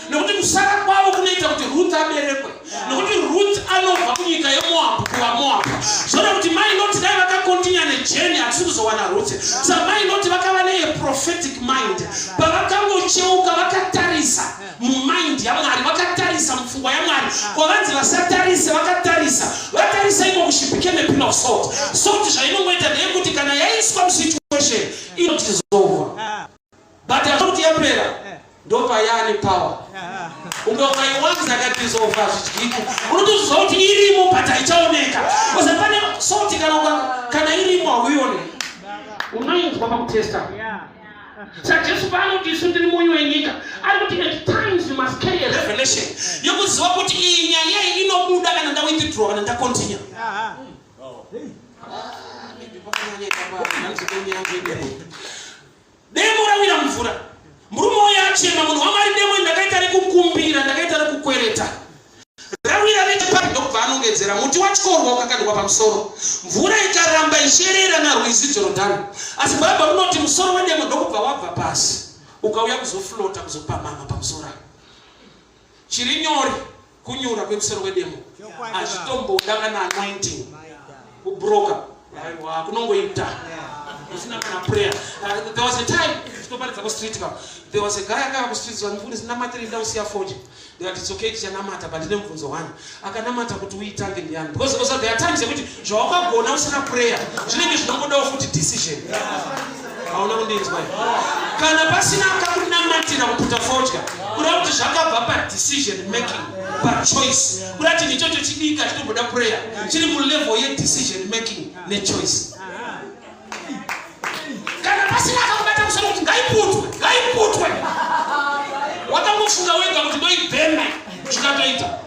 nekuti kusara kwavo kunoita kuti Ruth aberekwe, nokuti Ruth anobva kunyika yeMoabhu kuvaMoabhu. Zvoreva kuti mai Lot dai vakakontinya nejourney, hatisi kuzowana Ruth. Saka mai Lot vakava neye prophetic mind. Pavakangocheuka vakatarisa mumind yaMwari, vakatarisa mupfungwa yaMwari kwavanzi vasatarise, vakatarisa. Vatarisa imomo, she became a pillar of salt. Salt zvainongoita ndeyekuti kana yaiswa musituation inodissolva, but hazvo kuti yapera ndopayani power. Unge ukaiwanza akadissolva zvidyiko, unotoziva kuti irimo but haichaoneka. Oza pane salt kana irimo hauione, unoinzwa pakutesta. Saka Jesu paanoti isu tiri munyu wenyika, ari kuti at times you must carry a revelation yekuziva kuti iyi nyaya iyi inobuda kana ndawithdraw kana ndacontinue. Maybe pakanyanya ipapa, hanzi yangu idemo. Demo rawira mvura, murume uyo achema, "Munhu waMwari, demo ndakaita rekukumbira, ndakaita rekukwereta, rawira nechepapi?" Ndokubva anongedzera muti watyorwa ukakandwa pamusoro, mvura ikaramba ichiyerera narwizi Jorodhani. Asi Bhaibheri rinoti musoro wedemo ndokubva wabva pasi ukauya kuzoflota, kuzopamama pamusoro apo. Chiri nyore kunyura kwemusoro wedemo, hazvitomboda kana anointing kubroka. Aiwa, kunongoita usina kana prayer. There was a time tinoparidza kustreet ka. There was a guy akava kustreet, "Vanifundisi, namatiri, ndausiya fodya." Ndikati, "It's okay, tichanamata, but ndine mubvunzo one. Akanamata kuti uitange ndiani?" Because also there are times yekuti zvawakagona usina prayer zvinenge zvinongodawo futi decision. Hauna kundinzwa? Kana pasina akakunamatira kuputa fodya, kureva kuti zvakabva padecision making, pachoice. Kureva chinhu ichocho chidika chitomboda prayer, chiri mulevel yedecision making nechoice. Kana pasina akakubata musoro kuti ngaiputwe, ngaiputwe, wakangofunga wega kuti ndoibhema, zvikatoita,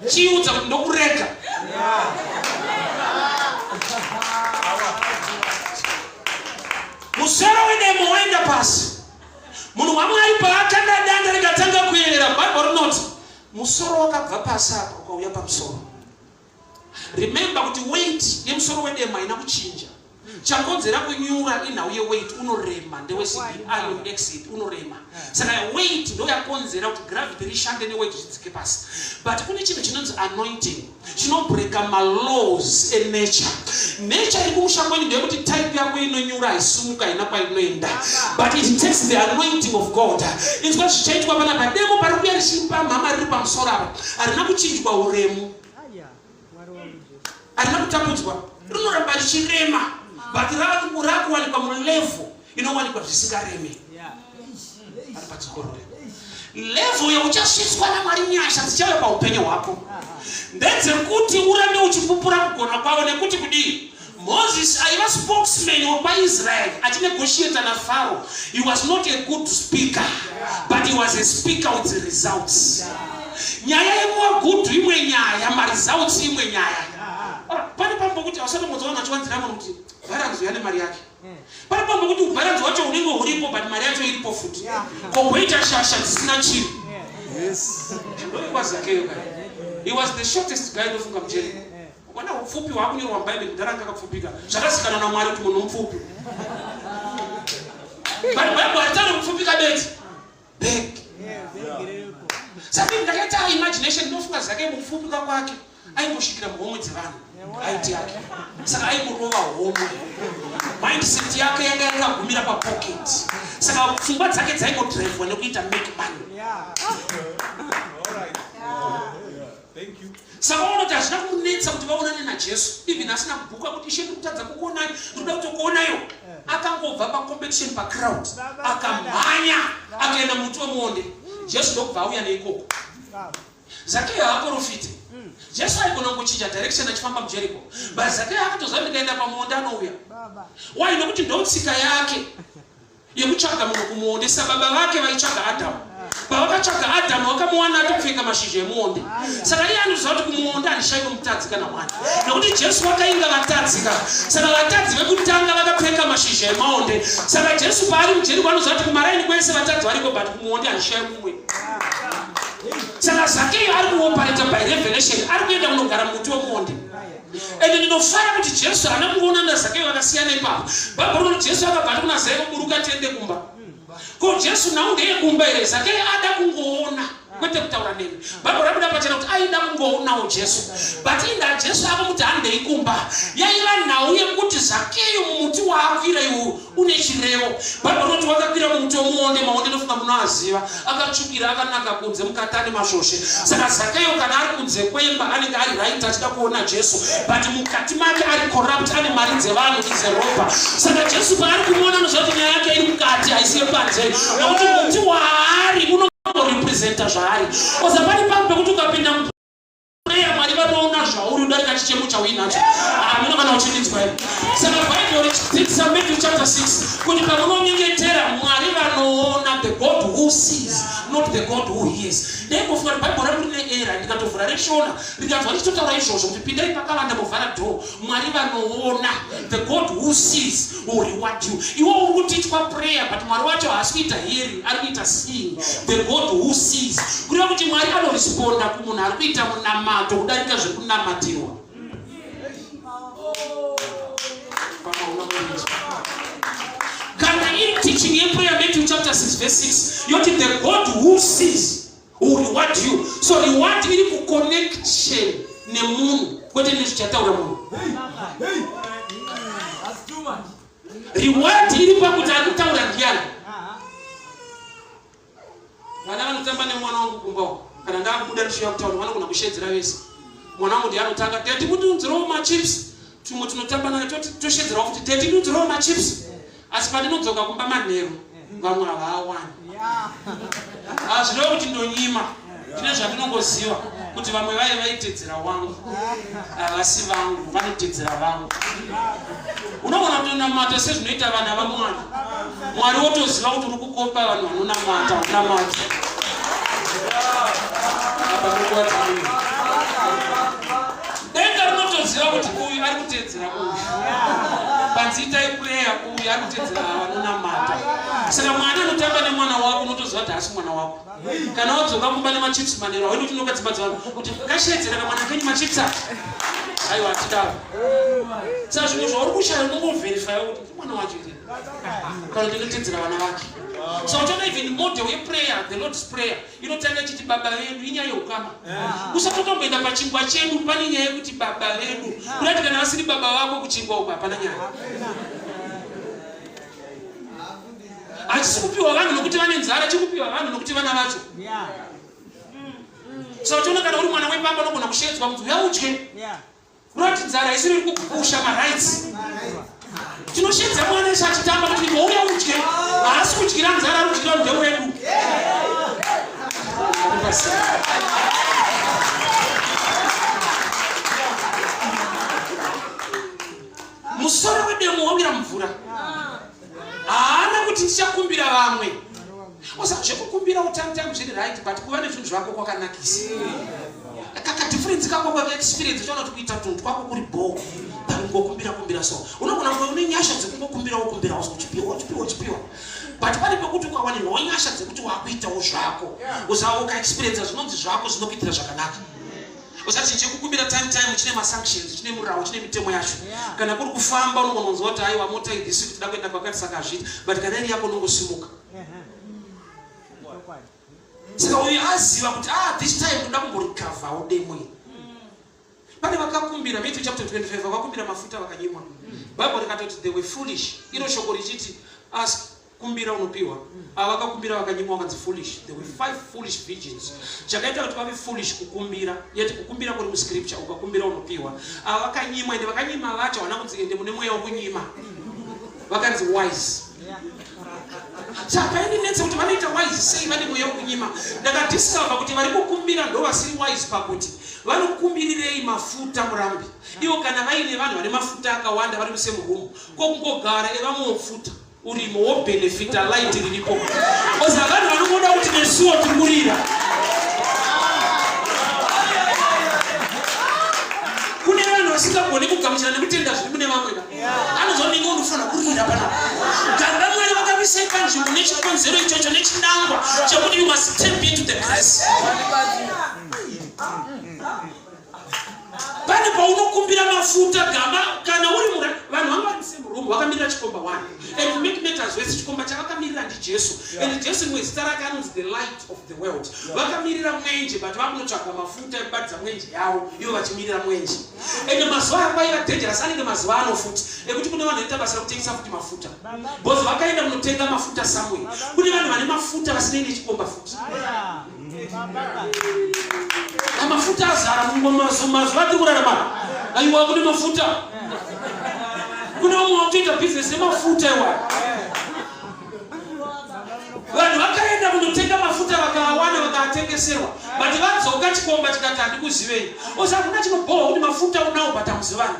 chiudza kuti ndokurega. Musoro wedemo waenda pasi. Munhu waMwari paakanda danda rikatanga kuyerera, Bhaibheri rinoti musoro wakabva pasi apa ukauya pamusoro. Remember kuti weight yemusoro wedemo haina kuchinja. Chakonzera kunyura inhau yeweight. Unorema, ndewesimbi, iron oxide, unorema. Saka weight ndo yakonzera kuti gravity rishande neweight zvidzike pasi. But kune chinhu chinonzi anointing chinobreka malaws enature. Nature iri kumusha kwenyu ndeyekuti type yako inonyura, haisimuka, haina kwainoenda, but it takes the anointing of God. Inzwa zvichaitwa panapa. Demo pari kuya richipa mhama riri pamusoro apa, harina kuchinjwa uremu, harina kutapudzwa, rinoramba richirema, but rakuwanikwa mulevel inowanikwa zvisingareme. Ari padzokorore. Level yauchasvitswa naMwari nyasha dzichave paupenyu hwako ndedzekuti urambe uchipupura kugona kwavo nekuti kudii? Moses aiva spokesman wekwaIsrael achinegotiata naFaro. He was not a good speaker, but he was a speaker with results. Nyaya yekuva good imwe nyaya, maresults imwe nyaya. Pane pamwe pokuti hausatombozoona achiwanzira munhu kuti bharanzi uya nemari yake. Pane pamwe pokuti ubharanzi wacho unenge huripo but mari yacho iripo futi. Kogoita shasha dzisina chinhu. Yes. Ndoikwazakeyo kai. He was the shortest guy ndofunga muJericho. Ukaona upfupi hwakunyorwa muBhaibheri kudhara anga akapfupika. Zvakazikanwa naMwari kuti munhu mupfupi. But Bible haritauri kupfupika bedzi. Bag. Saka ndakaita imagination ndinofunga zake mupfupika kwake aingosvikira muhomwe dzevanhu aiti yake. Saka aingorova homwe. Mindset yake yanga yakagumira papocket. Saka pfungwa dzake dzaingodrivwa nekuita make money. Yeah. All right. Yeah. Saka vaona kuti hazvina kumunetsa kuti vaonane naJesu even asina kubhuka kuti ishe ndikutadza kukuonai ndikuda kutokuonaiwo. Akangobva pacompetition pacrowd akamhanya akaenda muti wemuonde. Jesu ndokubva auya neikoko. Zakeyo haaporofite. Jesu aigona kungochinja direction achifamba muJericho. But Zakeyo akatoziva ndikaenda pamuonde anouya. Why? Nokuti ndotsika yake. yekutsvaga munhu kumuonde sababa vake vaitsvaga Adhamu. Pavakatsvaga Adhamu vakamuwana atopfeka mashizha emuonde. Saka iye anoziva kuti kumuonde handishayiwe mutadzi kana mwana, nekuti Jesu vakainga vatadzi ka. Saka vatadzi vekutanga vakapfeka mashizha emaonde. Saka Jesu paari muJeriko anoziva kuti kumaraini kwese vatadzi variko, but kumuonde handishayi mumwe. Saka Zakeyo ari kuopareta by revelation, ari kuenda kunogara mumuti wemuonde. Ende ndinofara kuti Jesu haana kungoona naZakeyo vakasiyana ipapo. Bhaibheri rinoti Jesu akabva ati kuna Zakeyo buruka tiende kumba. Ko Jesu nhau ndeyekumba here? Zakeyo ada kungoona kwete kutaura nemi. Bhaibheri rabuda pachena kuti aida kungoonawo Jesu. But inda Jesu akamuti handei kumba. Yaiva nhau yekuti Zakeyo mumuti waakwira iwowo une chirevo. Bhaibheri rinoti wakakwira mumuti wemuonde, maonde ndofunga munoaziva, akatsvukira akanaka kunze mukati ane masvosve. Saka Zakeyo kana ari kunze kwemba anenge ari right achida kuona Jesu, but mukati make ari corrupt, ane mari dzevanhu, is a robber. Saka Jesu paari kumuona anoziva kuti nyaya yake iri mukati, haisi yepanze, nekuti muti waari unorepresenta zvaari. Oza pane pamwe pekuti ukapinda Prayer Mwari vanoona zvauri udarika chichemo chauinacho. Hameno kana uchindinzwa here. Saka Bhaibheri richidzidzisa Matthew chapter 6 kuti pamunonyengetera Mwari vanoona, the God who sees, not the God who hears. Ndaimbofunga kuti Bhaibheri rangu rine error ndikatovhura reshona rikanzwa richitotaura izvozvo kuti pindai pakavanda movhara door. Mwari vanoona, the God who sees will reward you. Iwe uri kutichwa prayer but Mwari wacho haasi kuita hearing, ari kuita seeing. The God who sees. Kureva kuti Mwari anoresponda kumunhu ari kuita munamato kudarika zvekunamatirwa. Kana iri teaching yeprayer Matthew chapter 6 verse 6 yoti the God who sees who reward you. So reward iri kuconnection nemunhu kwete nezvichataura munhu. Reward iri pakuti ari kutaura ndiyani. Vana vanotamba nemwana wangu kumba uko, kana ndakubuda ndichiuya kutaura vanogona kushedzera vese. Mwana wangu ndiye anotanga, daddy mundiunzirewo machips. Tumwe tunotamba naye toshedzerawo futi, daddy ndiunzirewo machips. Asi pandinodzoka kumba manheru vamwe havaawani. Hazvirevi kuti ndonyima, ndine zvandinongoziva kuti vamwe vaye vaitedzera wangu havasi vangu, vanotedzera vangu. Unogona kutonamata sezvinoita vana vaMwari, Mwari wotoziva kuti uri kukopa vanhu vanonamata unamata. Apa ndokuwadza munhu. Denga rinotoziva kuti uyu ari kutedzera uyu. Panzi itai prayer uyu ari kutedzera ava vanonamata. Saka mwana anotamba nemwana wako unotoziva kuti haasi mwana wako. Kana wadzoka kumba nemachips manheru hauendi kunoka dzimba dzevanhu kuti kashedzera kamwana kenyu machips aka. Aiwa hatidaro. Saka zvimwe zvauri kushaya unongoverifya kuti mwana wacho here kana kuti unotedzera vana vake. So uchaona even model yeprayer, the Lord's prayer inotanga ichiti baba vedu, inyaya yeukama. Usatotomboenda pachingwa chedu, pane nyaya yekuti baba vedu. Kurati kana vasiri baba vako kuchingwa uko hapana nyaya. Hachisi kupiwa vanhu nokuti vane nzara, chikupiwa vanhu nokuti vana vacho. So uchiona kana uri mwana wepamba unogona kushedzwa kuti uya udye. Kurati nzara isiri iri kukupusha marights. Tinoshedza mwana isu achitamba kuti iwe uya udye. Haasi kudyira nzara, ari kudyira ndeu wedu. pasina. Musoro wedemo wawira mvura. Haana kuti ndichakumbira vamwe. Osa zvekukumbira utime time zviri right, but kuva nezvinhu zvako kwakanakisa. Kaka difference kako kwa experience uchaona kuti kuita tunhu twako kuri bho but kungokumbira kumbira so. Unogona kuva une nyasha dzekungokumbira wokumbira uchipiwa uchipiwa uchipiwa. But pane pekuti ukawanirwawo nyasha dzekuti wakuitawo zvako. Usawo uka experience zvinonzi zvako zvinokuitira zvakanaka. Usati chekukumbira time time chine masanctions, chine murawo, chine mitemo yacho. Kana kuri kufamba unogona kunzwa kuti aiwa mota iyi this week tida kuenda kwakati saka hazviiti. But kana iri yako unongosimuka. Saka uyu aziva kuti ah this time ndoda kumborikavhawo demo iri. Pane vakakumbira Matthew chapter 25 vakakumbira mafuta vakanyimwa. Bible rikatoti they were foolish. Iro shoko richiti ask kumbira unopiwa. Ava vakakumbira vakanyimwa vakanzi foolish. There were 5 foolish virgins. Chakaita kuti vave foolish kukumbira. Yet kukumbira kuri muscripture ukakumbira unopiwa. Ava vakanyimwa ende vakanyima vacho havana kunzi ende mune mweya wekunyima. Vakanzi wise. Saka paindinetsa kuti vanoita wise sei vane mweya wekunyima. Ndakadiscover kuti vari kukumbira ndo vasiri wise pakuti vanokumbirirei mafuta murambi. Ivo kana vaine vanhu vane mafuta akawanda vari musame room ko kungogara evamwe urimo wobenefita light riripo oza vanhu vanongoda kuti nesuwo tiri kurira kune vanhu vasingagoni kugamuchira nekutenda zviri mune vamwe ka anozonenge unofanira kurira panapa gamba Mwari vakavisai panzvimbo nechikonzero ichocho nechinangwa chekuti you must step into the grace. Pane paunokumbira mafuta gamba kana uri mura vanhu vanga vari musame room vakamirira chikomba one and to make matters worse chikomba chavakamirira ndiJesu and Jesu rimwe zita rake anonzi the light of the world vakamirira mwenje but vakunotsvaga mafuta ekubatidza mwenje yavo ivo vachimirira mwenje and mazuva aya kwaiva dangerous anenge mazuva ano futi ekuti kune vanhu vanoita basa rekutengesa futi mafuta because vakaenda kunotenga mafuta somewhere kune vanhu vane mafuta vasinei nechikomba futi mafuta azara mazuva atiri kurarama aiwa kune mafuta kune vamwe vakutoita bhizinesi yemafuta iwa vanhu vakaenda kunotenga mafuta vakaawana vakaatengeserwa but vadzoka chikomba chikati handikuzivei ozi hakuna chinobhohwa kuti mafuta unawo but hamuzivani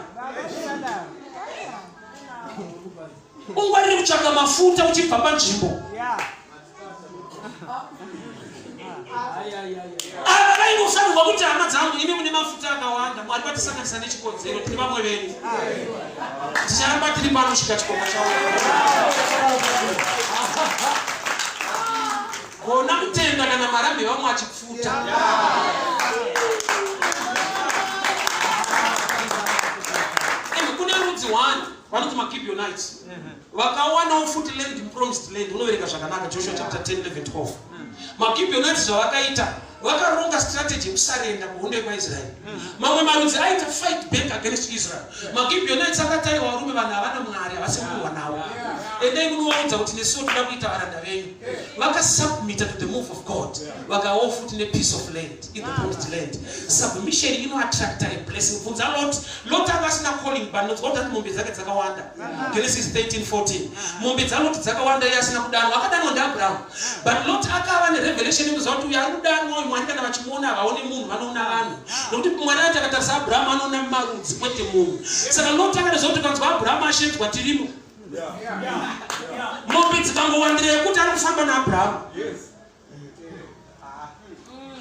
ungwarire kutsvaka mafuta uchibva panzvimbo. Ava vaingofanirwa kuti hama dzangu imi mune mafuta akawanda, Mwari vatisanganisa nechikonzero, tiri vamwe venyu, ticharamba tiri pano kusvika chikomba chauya. Gona kutenda kana marambi vamwe achipfuta. Imi kune rudzi one vanonzi maGibeonites vakawanawo futi land promised land. Unoverenga zvakanaka Joshua chapter 10 11 12. MaGibeonites zvavakaita vakaronga strategy yekusarenda kuhondo yekwaIsraeri. Mamwe marudzi aita fight back against Israel. MaGibeonites akataiwa varume vanhu havana Mwari havasi kurwa navo. Endai munovaudza kuti nesuwo toda kuita varanda venyu. Vakasubmita to the move of God. Vakawo futi nepiece of land in the promised land. Submission inoattracta a blessing. Bvunza Lot. Lot anga asina calling but nonzwa kuti ati mombe dzake dzakawanda. Genesis 13 14. Mombe dzaLot dzakawanda iye asina kudanwa. Akadanwa ndiAbraham. But Lot akava nerevelation yekuziva kuti uyu ari kudanwa uyu Mwari kana vachimuona havaone munhu vanoona vanhu. Nokuti Mwari ati akatarisa Abraham anoona marudzi kwete munhu. Saka Lot akatoziva kuti kanzwa Abraham ashedzwa tirimo. Mombe dzikangowandira yekuti ari kufamba naAbraham.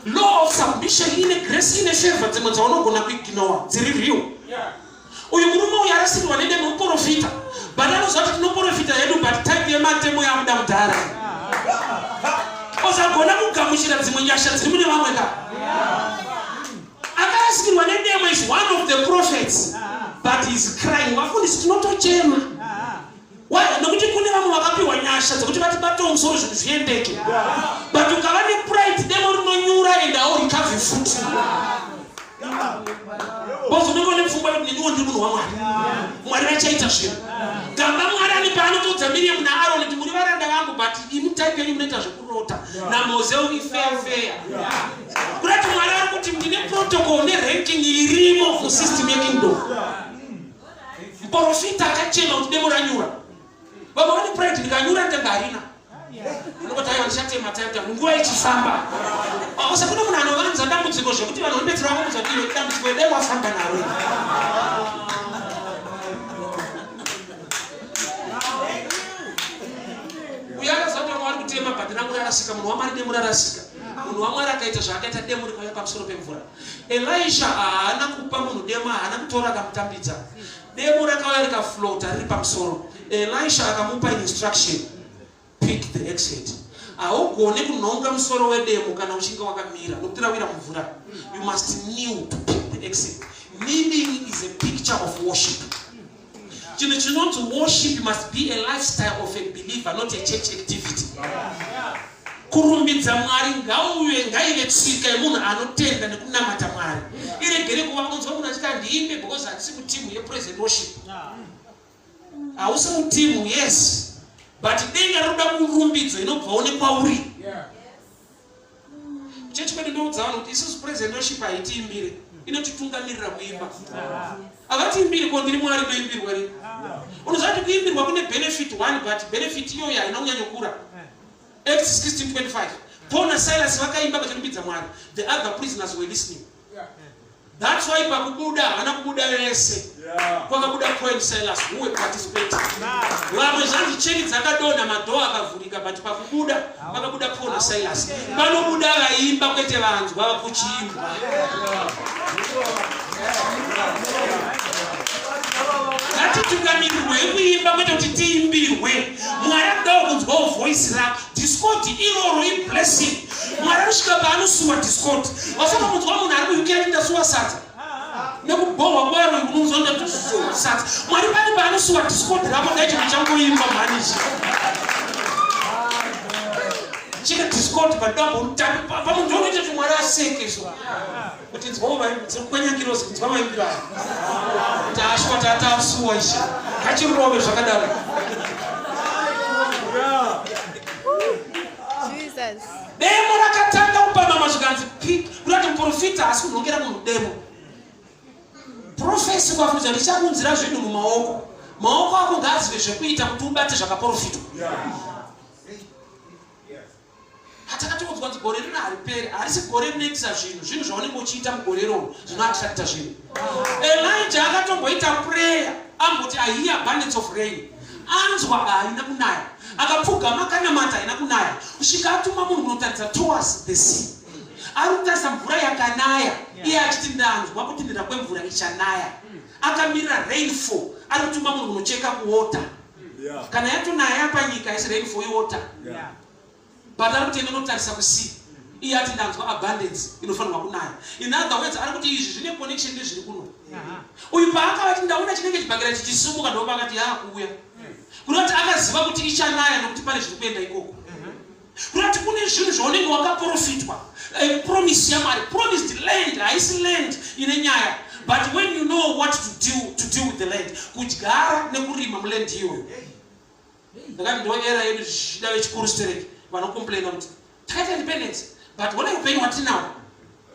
Law of submission ine grace ine favor dzimwe dzaunogona kuignore dziri real. Uyu murume uyu arasikirwa nedemo muporofita but anoziva kuti tinoporofita hedu but type yematemo yakuda mudhara. Osagona kugamuchira dzimwe nyasha dziri mune vamwe ka. Akarasikirwa nedemo is one of the prophets but is crying. Vafundisi tinotochema. Why? Nokuti kune vamwe vakapiwa nyasha dzekuti vatibatewo musoro zvinhu zviendeke. But ukava nepride demo rinonyura and haurikavhi futi. Because unenge une pfungwa yekuti neniwo ndiri munhu waMwari. Mwari vachaita zvinhu. Gamba Mwari ane paanotoudza Miriam naAroni kuti muri varanda vangu but imi type yenyu munoita zvekurota. NaMose ifeya feya. Kurati Mwari ari kuti ndine protocol neranking irimo musystem yekingdom. Muporofita akachema kuti demo ranyura. Vamwe vane pride ndikanyura nditanga harina. Unongoti aiwa ndichatema taita nguva ichifamba. Ose kune munhu anovanza dambudziko zvekuti vanhu vanobetsera vakamudza kuti iwe dambudziko dai wafamba naro. Uyo akaziva kuti vamwe vari kutema but rangu rarasika munhu waMwari demo rarasika. Munhu waMwari akaita zvaakaita demo rikauya pamusoro pemvura. Elisha haana kupa munhu demo haana kutora akamutambidza. Demo rakauya rikaflota riri pamusoro. Elisha akamupa instruction pick the axe head. Haugone kunhonga musoro wedemo kana uchinge wakamira nokuti rawira mumvura. You must kneel to pick the axe head. Kneeling is a picture of worship. Chinhu chinonzi worship must be a lifestyle of a believer, not a church activity. Kurumbidza Mwari ngauve ngaive tsika yemunhu anotenda nekunamata Mwari. Iregere kuva unzwa munhu achiti handiimbe because handisi mutimu yepraise and worship. Hausi mutimu, yes. But denga rinoda kurumbidzo inobvawo nekwauri. Chechi kwedu ndoudza vanhu kuti isusu praise and worship haitiimbire, inotitungamirira kuimba. Havatiimbiri ko ndiri Mwari ndoimbirwa rini? Unoziva kuti kuimbirwa kune benefit one but benefit iyoyo haina kunyanyokura. Acts 16:25 Paul naSilas vakaimba vachirumbidza Mwari. The other prisoners were listening. That's why pakubuda havana kubuda vese. Kwakabuda Paul and Silas who were participating. Vamwe zvanzi cheni dzakadonha madhoo akavhurika but pakubuda pakabuda Paul na Silas. Panobuda vaimba kwete vanzwa kuchiimbwa. Ngatitungamirirwe kuimba kwete kuti tiimbirwe. Mwari anodawo kunzwawo voice rako. Discord iroro iblessing. Mwari anosvika paanosuwa discord. Wasaka kunzwa munhu ari kuUK achiti ndasuwa sadza. Nekubhohwa kwaro unonzwa ndatosuwa sadza. Mwari pane paanosuwa discord rako dai chinhu changoimba mhani ichi. Chika discord padambo rutambi pamunhu unoita kuti Mwari aseke so. Kuti nzwawo kwenya ngirozi kunzwa maimbiro aya. Kuti ashwa tatasuwa ichi. Ngachirove zvakadaro. Demo rakatanga kupamama zvikanzi pick kurati muprofita haasi kunhongera munhu demo. Profesi kwafunza ndichakunzira zvinhu mumaoko. Maoko ako ngaazive zvekuita kuti ubate zvakaprofitwa. Hatakatoudzwa kunzi gore rino hariperi, harisi gore rinoitisa zvinhu, zvinhu zvaunenge uchiita mugore iroro zvinoattracta zvinhu. Elijah akatomboita prayer amboti I hear abundance of rain, anzwa haina kunaya, akapfugama akanamata haina kunaya, kusvika atuma munhu kunotaridza towards the sea, ari kutarisa mvura yakanaya, iye achiti ndanzwa kutinhira kwemvura ichanaya, akamirira rainfall, ari kutuma munhu kunocheka kuwater. Kana yatonaya panyika haisi rainfall iwater. But ari kuti enda unotarisa kusea iye ati ndanzwa abundance inofanirwa kunaya. In other words ari kuti izvi zvine connection nezviri kuno. Uyu paakavati ndaona chinenge chibhakera chichisumuka ndopaakati yaakuuya. Kureva kuti akaziva kuti ichanaya nokuti pane zviri kuenda ikoko. Kureva kuti kune zvinhu zvaunenge wakaprofitwa. A promise yaMwari, promised land haisi land ine nyaya. But when you know what to do, to deal with the land, kudyara nekurima muland iyoyo. Ndakati ndo era yedu zvichida vechikuru stereki vanocomplaina kuti takaita independence but hona upenyu hwatinawo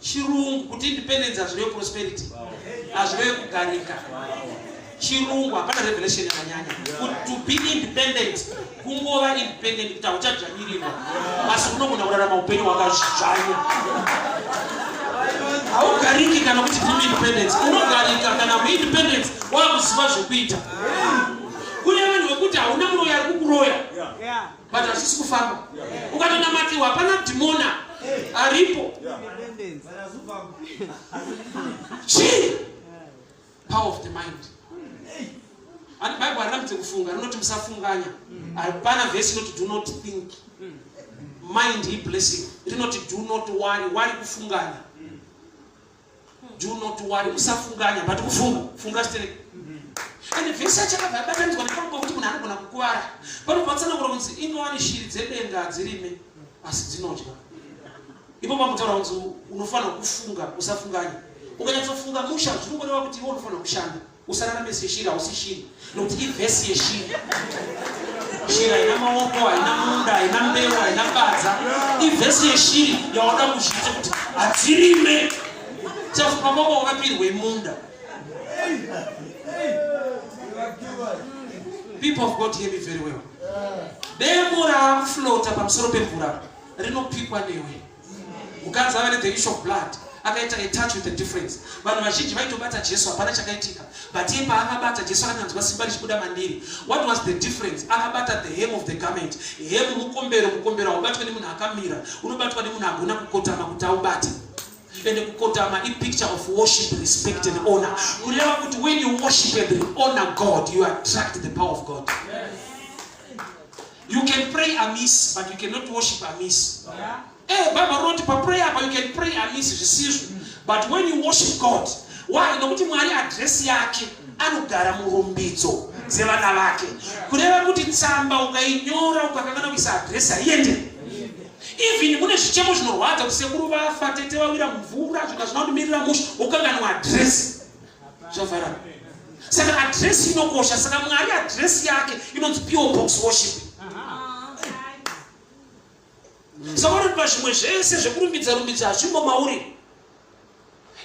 chirungu kuti independence hazvirevi prosperity hazvirevi kugarika chirungu hapana revelation yakanyanya to be independent kungova independent kuti hauchadzvanyirirwa asi unogona kurarama upenyu hwakazvanya haugariki kana kuti tiri independence unogarika kana muindependence wakuziva zvekuita Kune vanhu vekuti hauna muroyi ari kukuroya but hazvisi kufamba. Ukatonamatiwa hapana dhimona aripo. Chii? Power of the mind. Ani Bible harirambidze kufunga, rinoti musafunganya. Hapana verse inoti do not think. Mind i blessing. Rinoti do not worry, worry kufunganya. Do not worry, musafunganya but kufunga, funga stereki. And vhesi yacho yakabva yabatanidzwa nepamwe pekuti munhu anogona kukuvara. Panobva patsanangura kunzi ingawani shiri dzedenga hadzirime asi dzinodya. Ipo pamutaura kunzi unofanira kufunga, usafunganya. Ukanyatsofunga musha zvinongoreva kuti iwe unofanira kushanda. Usararame seshiri, hausi shiri nokuti ivhesi yeshiri. Shiri haina maoko, haina munda, haina mbeu, haina badza. Ivhesi yeshiri yawada kuzviita kuti hadzirime. Chafuka kwako wakapirwe munda. People of God, hear me very well. Demo raakuflota pamusoro pemvura rinopikwa newe. Mukadzi ava nethe issue of blood akaita a touch with a difference. Vanhu vazhinji vaitobata Jesu hapana chakaitika, but iye paakabata Jesu akanzwa simba richibuda mandiri. What was the difference? Akabata the hem of the garment. Hem mukombero, mukombero haubatwe nemunhu akamira, unobatwa nemunhu agona kukotama kuti aubate. Ende kukotama ipicture of worship, respect and honor. Kureva kuti when you worship and honor God, you attract the power of God. You can pray amiss, but you cannot worship amiss. Eh, Bible rinoti paprayer apa you can pray amiss zvisizvo. But when you worship God, why? Nokuti Mwari address yake anogara murumbidzo dzevana vake. Kureva kuti tsamba ukainyora ukakanganwa kuisa address haiende. Even mune zvichemo zvinorwadza kuti sekuru vafa, tete vawira mumvura, zvinhu hazvina kundimirira mushe, wokanganwa address. Zvavharana. Saka address inokosha. Saka Mwari address yake inonzi PO Box worship. Saka uri pazvimwe zvese zvekurumbidza rumbidza hazvimo mauri.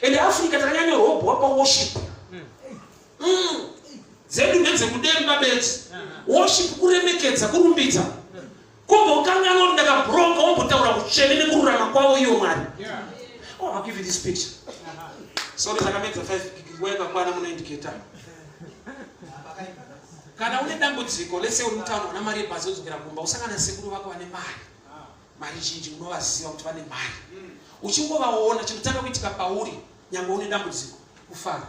Ende Africa takanyanyorobwa paworship. Dzedu ndedzekudemba bedzi. Worship kuremekedza, kurumbidza. Kumbokanganwa kuti ndakabroka wombotaura kutsvene nekururama kwavo iwo Mwari. Oh, I'll give you this picture. Sorry, takamedza 5 nguva yakakwana munoindicata. Kana une dambudziko, let's say uri mutauni una mari yebhazi wodzokera kumba, usangana nasekuru vako vane mari. Mari zhinji unovaziva kuti vane mari. Uchingovaona chinotanga kuitika pauri nyangwe une dambudziko kufara.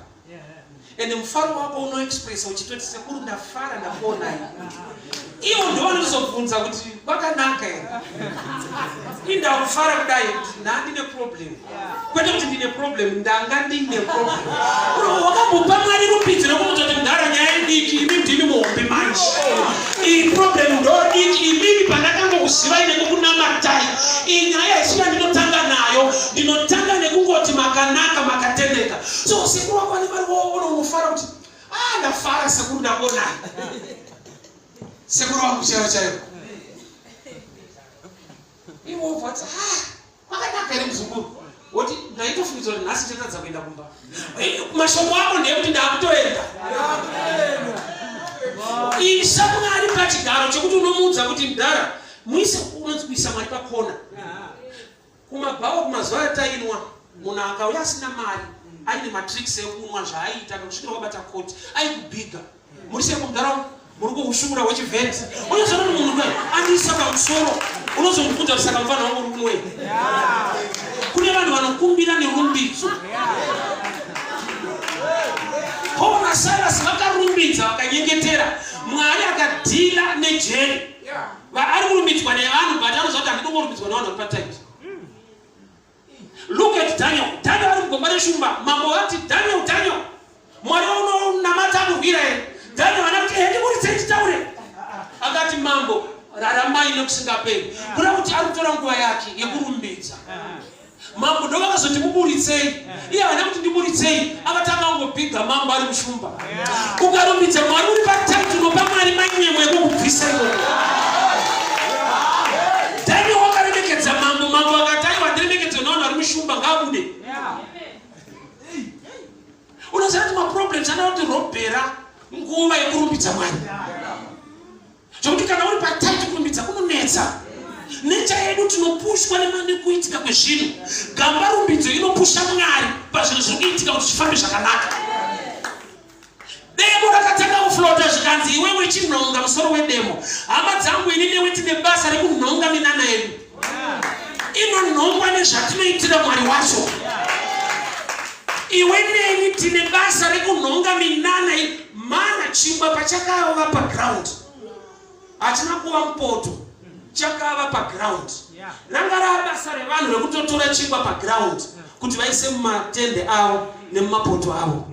Ende mufaro wako unoexpressa uchitoti sekuru ndafara ndakuonai. Ivo ndivo vanotozobvunza kuti kwakanaka here. Inda kufara kudai kuti nda ndine problem. Kwete kuti ndine problem, ndanga ndine problem. Wakambopa Mwari rumbidzo nekumudza kuti mudhara nyaya idiki, imi ndimi muhombe manje. Iyi problem ndo diki, imimi pandakangokuzivai nekukunamatai. Iyi nyaya haisi yandinotanga nayo, ndinotanga nekungoti makanaka, makatendeka. So sekuru wako vane mari voona unofara kuti ah, ndafara sekuru ndakuonai. Sekuru wangu chaivo chaivo. Ivo wobva wati ah, kwakanaka here muzukuru? Woti ndaitofungidzwa kuti nhasi ndichatadza kuenda kumba. Mashoko ako ndeyekuti ndakutoenda. Isa Mwari pachigaro chekuti unomuudza kuti mdhara muise, unonzi kuisa Mwari pakona. Kumabhawa kumazuva atainwa, munhu akauya asina mari aine matricks ekunwa zvaaiita kusvikira wabata koti aikubhiga. Muri sei kumudhara muri kuhushumura hwechivheti unozoona kuti munhu kudai andiisa pamusoro unozomubvunza kuti saka mufana wangu uri kunwei. Kune vanhu vanokumbira nerumbidzo. Paul naSilas vakarumbidza vakanyengetera, Mwari akadhila nejeri. Ari kurumbidzwa nevanhu but anoziva kuti handidi kungorumbidzwa nevanhu vari patight. Look at Daniel. Daniel ari mugomba reshumba. Mambo vati Daniel, Daniel. Mwari waunonamata akurwira here? Daniel ana kuti ehe ndiburitsei nditaure. Akati mambo raramai nekusingaperi. Kureva kuti ari kutora nguva yake yekurumbidza. Mambo ndo vakazoti muburitsei. Iye haana kuti ndiburitsei, akatanga kungobhiga mambo ari mushumba. Ukarumbidza Mwari uri patight unopa Mwari manyemwe ekukubvisa ikoko. Daniel wakaremekedza mambo, mambo akati aiwa ndiremekedze navanhu vari mushumba ngaabude. Unoziva kuti maproblems anoda kuti robhera nguva yekurumbidza Mwari. Zvekuti kana uri patight kurumbidza kunonetsa. Nature yedu tinopushwa nekuitika kwezvinhu. Gamba rumbidzo inopusha Mwari pazvinhu zviri kuitika kuti zvifambe zvakanaka. Demo rakatanga kuflota zvikanzi iwewe chinhonga musoro wedemo. Hama dzangu ini newe tine basa rekunhonga minana yedu. Inonhongwa nezvatinoitira Mwari wacho. Iwe neni tine basa rekunhonga minana mana chingwa pachakava paground hachina kuva mupoto, chakava paground. Ranga rava basa revanhu rekutotora chingwa paground kuti vaise mumatende avo nemumapoto avo.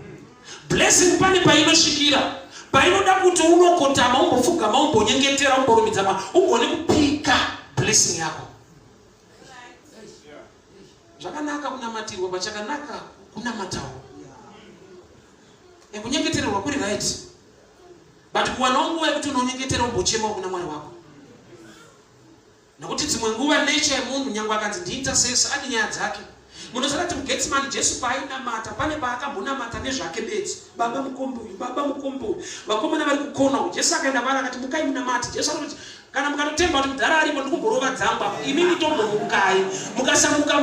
Blessing pane painosvikira painoda kuti unokotama umbopfugama umbonyengetera umborumbidza Mwari ugone kupika blessing yako. Zvakanaka kunamatirwa pachakanaka kunamatawo. Kunyengetererwa kuri right, but kuwanawo nguva yekuti unonyengetera umbochemawo kuna Mwari wako, nekuti dzimwe nguva nature yemunhu nyangwe akanzi ndiintercessor ane nyaya dzake. Munoziva kuti muGetsemani Jesu paainamata pane paakambonamata nezvake bedzi, baba mukombe uyu, baba mukombe uyu, vakomana vari kukona uyu. Jesu akaenda paari akati mukai munamate. Jesu anoti Kana mukatotemba kuti mudhara aripo ndikumborova dzangu apo, imimi tombomukai. Mukasamuka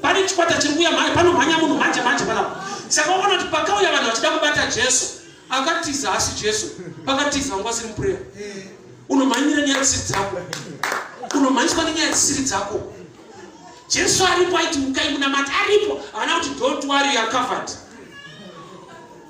pane chikwata chiri kuuya mhanya, panomhanya munhu manje manje panapa. Saka unoona kuti pakauya vanhu vachida kubata Jesu, akatiza asi Jesu, pakatiza vanga vasiri muprayer. Unomhanyira nyaya dzisiri dzako. Unomhanyiswa nenyaya dzisiri dzako. Jesu aripo aiti mukai munamate aripo. Haana kuti don't worry you are covered.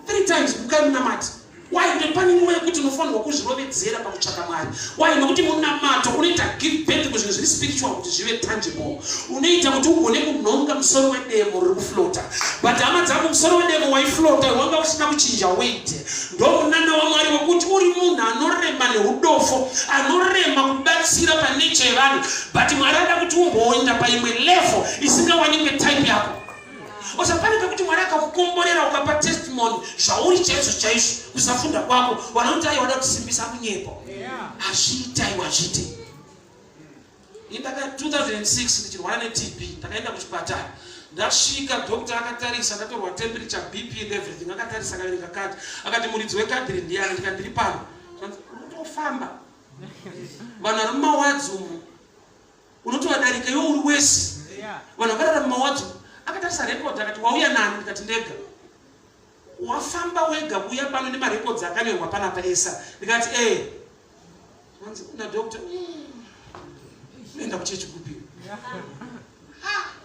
3 times mukai munamate. Why? Kuti pane nguva yekuti unofanirwa kuzvirovedzera pakutsvaka Mwari. Why? Nokuti munamato unoita give birth kuzvinhu zviri spiritual kuti zvive tangible. Unoita kuti ugone kunhonga musoro wedemo riri kuflota. But hama dzangu, musoro wedemo waiflota wanga usina kuchinja weight. Ndomunana waMwari wekuti uri munhu anorema neudofo, anorema kubatsira paneche yevanhu. But Mwari ada kuti umboenda paimwe level isingawanikwe type yako. Osa pane pekuti Mwari akakukomborera ukapa testimony zvauri chaizvo chaizvo kusafunda kwako vanoti aiwa wada kutisimbisa kunyepo hazviite aiwa hazviite. Indaka 2006 ndichirwara neTB ndakaenda kuchipatara ndasvika doctor akatarisa ndatorwa temperature BP and everything akatarisa akaverenga kadhi akati muridzi wekadhi iri ndiyani ndikati ndiri pano unotofamba vanhu vari mumawadzi umu unotovadarika iwe uri wese vanhu vakarara mumawadzi akatarisa record akati wauya nani ndikati ndega wafamba wega kuuya pano nemarecords akanyorwa panapa esa ndikati e eh. anzi kuna doctor unoenda kuchechi kupi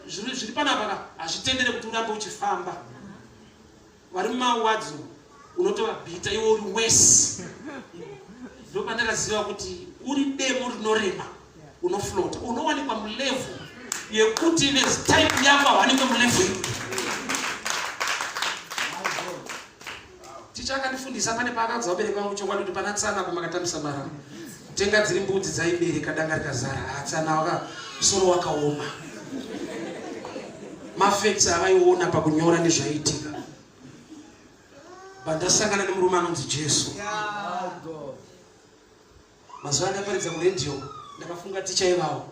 zvinhu zviri panapa ka hazvitendere kuti urambe uchifamba vari mumawadzi unotovabhita iwe uri wese ndopandakaziva kuti uri demo rinorema unoflota unowanikwa mulevel yekuti vetype yako hawanikwe mulevel iyo ticha akandifundisa pane paakaudza vabereki vangu chokwadi kuti pana tsana apo makatambisa marama kutenga dziri mbudzi dzaibereka danga rikazara hatsana waka musoro wakaoma mafacts avaiona pakunyora nezvaiitika bandasangana nemurume anonzi Jesu mazuva andaparidza kuredhiyo ndakafunga ticha ivavo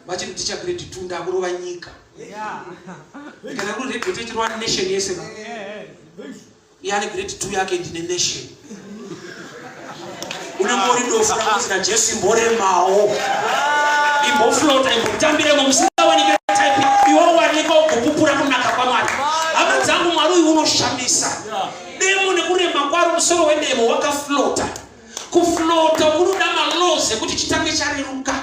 vachiri ticha grade 2 ndakurova nyika kana kuri redhiyo tichirova nation yese ka iye ane grade 2 yake ndine nation unenge uri dofu rakunzi najesu imboremawo imboflota imbotambiremo musingawanike type iwe wanika ugopupura kunaka kwamwari hama dzangu mwari uyu unoshamisa demo nekurema kwaro musoro wedemo wakaflota Kuflota kunoda malaws ekuti chitange chareruka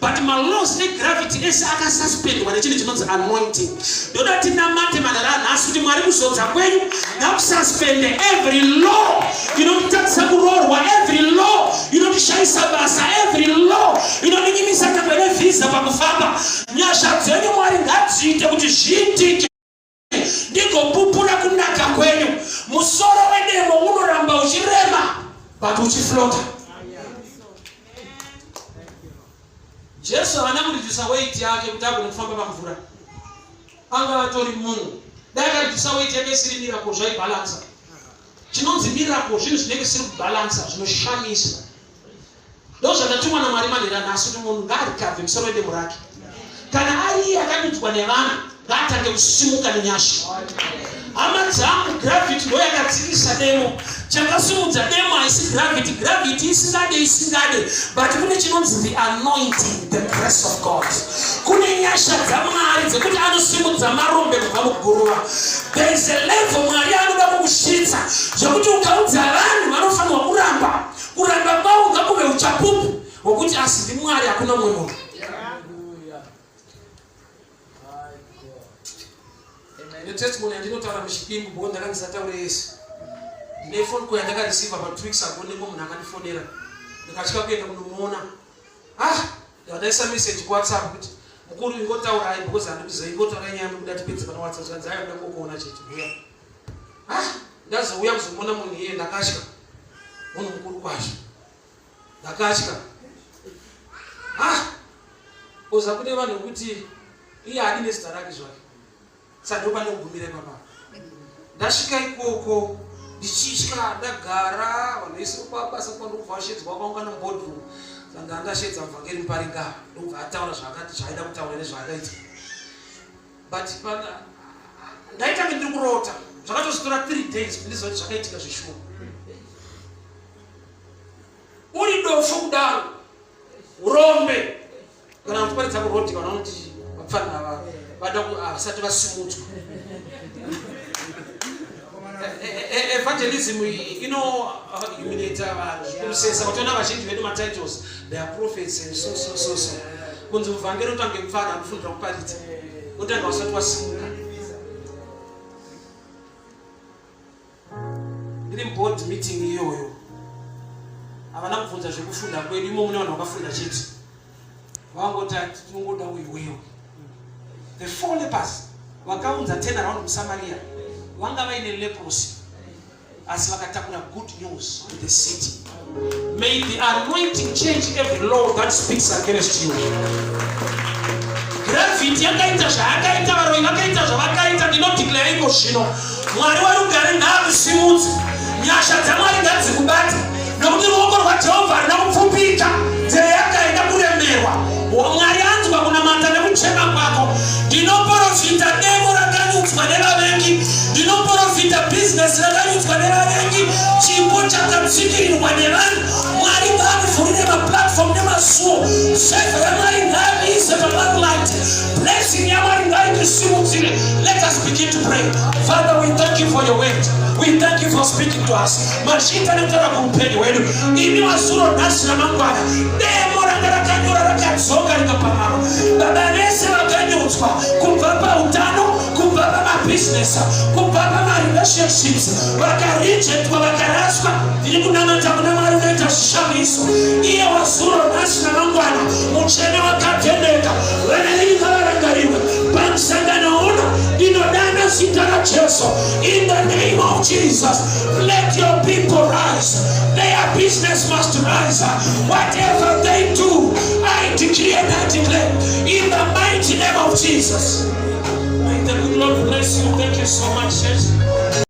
but malaws negravity ese akasuspendwa nechinhu chinonzi anointing. Ndoda tinamate manhara anhasi kuti Mwari kuzodza kwenyu ngakususpende every law inotitadzisa kuroorwa, every law inotishayisa basa, every law inoninyimisa nyangwe nevhisa pakufamba. Nyasha dzenyu Mwari ngadziite kuti zviitike. ndigopupura kunaka kwenyu. Musoro wedemo unoramba uchirema but uchiflota. Jesu haana kuredusa weight yake kuti agone kufamba pamvura, anga atori munhu. Dai akaredusa weight yake isiri miracle zvaibhalansa. Chinonzi miracle zvinhu zvinenge zvisiri kubhalansa, zvinoshamisa. Ndozvatatumwa naMwari manheru anhasi kuti munhu ngaarikavhe musoro wedemo rake. Kana ari iye akadudzwa nevanhu ngaatange kusimuka nenyasha. Hama dzangu, gravity ndo yakadzikisa demo. Chakasimudza demo haisi gravity, gravity isingade isingade, but kune chinonzi the anointing, the grace of God. Kune nyasha dzaMwari dzekuti anosimudza marombe kubva muguruva. There is a level Mwari anoda kukusvitsa zvekuti ukaudza vanhu vanofanirwa kuramba Kuramba kwavo ngakuve uchapupu hwokuti asi ndiMwari, hakuna mumwe munhu. Ndine testimony yandinotaura muchidimbu because ndanga ndisataure yese. Ndine phone call yandakareceive about 2 weeks ago nemumwe munhu akandifonera ndikatya kuenda kunomuona. Ah, ndakaisa message kuWhatsApp kuti mukuru ingotaurai because handikuzei ingotaurai nyaya mukuda tipedze pana WhatsApp zvikanzi aiwa ndoda kungokuona chete huya. Ah, ndazouya kuzomuona munhu iye ndakatya. Munhu mukuru kwazvo. Ndakatya. Ah, oza kune vanhu vekuti iye haadi nezita rake zvake. Saka ndopane kugumira ipapa. Ndasvika ikoko ndichitya ndagara vanhu vese kwabasa kwandobva vashedzwa kwaungana muboardroom. Saka ndandashedza muvhangeri Muparinga ndobva ataura zvaakati zvaaida kutaura nezvaakaita. But pana ndaitange ndiri kurota zvakatozotora 3 days kuti ndiziva kuti zvakaitika zveshuwa. Uri dofo kudaro. Urombe kana uchiparidza kurodi, kana unoti vapfana ava vada havasati vasimudzwa. Evangelism inohumiliata vanhu zvikurusesa. Vachiona vazhinji vedu matitles, they are prophets and so so so so. Kunzi muvhangeri utange mupfana anofundira kuparidza, utanga usati wasimuka. Ndiri muboard meeting iyoyo, havana kubvunza zvekufunda kwedu. Imo mune vanhu vakafunda chete, vangoti tinongoda uiwewe. The four lepers vakaunza turnaround muSamaria vanga vaine leprosy, asi vakatakura good news to the city. May the anointing change every law that speaks against you. Gravity yakaita zvayakaita, varoyi vakaita zvavakaita. Ndinodeclare iko zvino, Mwari warugare ngaakusimudze. Nyasha dzaMwari ngadzikubate, nokuti ruoko rwaJehovha harina kupfupika, nzeve yakaenda kuremerwa. Mwari anzwa kunamata nekuchema kwako. Ndinoprofita demo rakanyudzwa nevavengi, ndinoprofita bhizinesi rakanyudzwa nevavengi, chipo chakatsikirirwa nevanhu. Mwari ngaakuvhurire maplatform nemasuo. Favor yaMwari ngaiise palimelight. Blessing yaMwari ngaikusimudzire. Let us begin to pray. Father, we thank you for your word. We thank you for speaking to us. Mazviita nekutaura kuupenyu hwedu. Imi wazuro, nhasi namangwana. Demo ranga rakanyora rakadzoka rikapamama. Baba, vese vakanyudzwa kubva pautano, kubva pamabhizinesi, kubva pamarelationships, vakarejectwa, vakaraswa, ndiri kunamata kuna Mwari unoita zvishamiso, iye wazuro, nhasi namangwana, mutsvene wakatendeka. Vana venyu ngavarangarirwe pamusangano uno. Ndinodana zita raJesu. In the name of Jesus, let your people rise. Their business must rise. Whatever they do, I decree and I declare in the mighty name of Jesus. May the good Lord bless you. Thank you so much, church.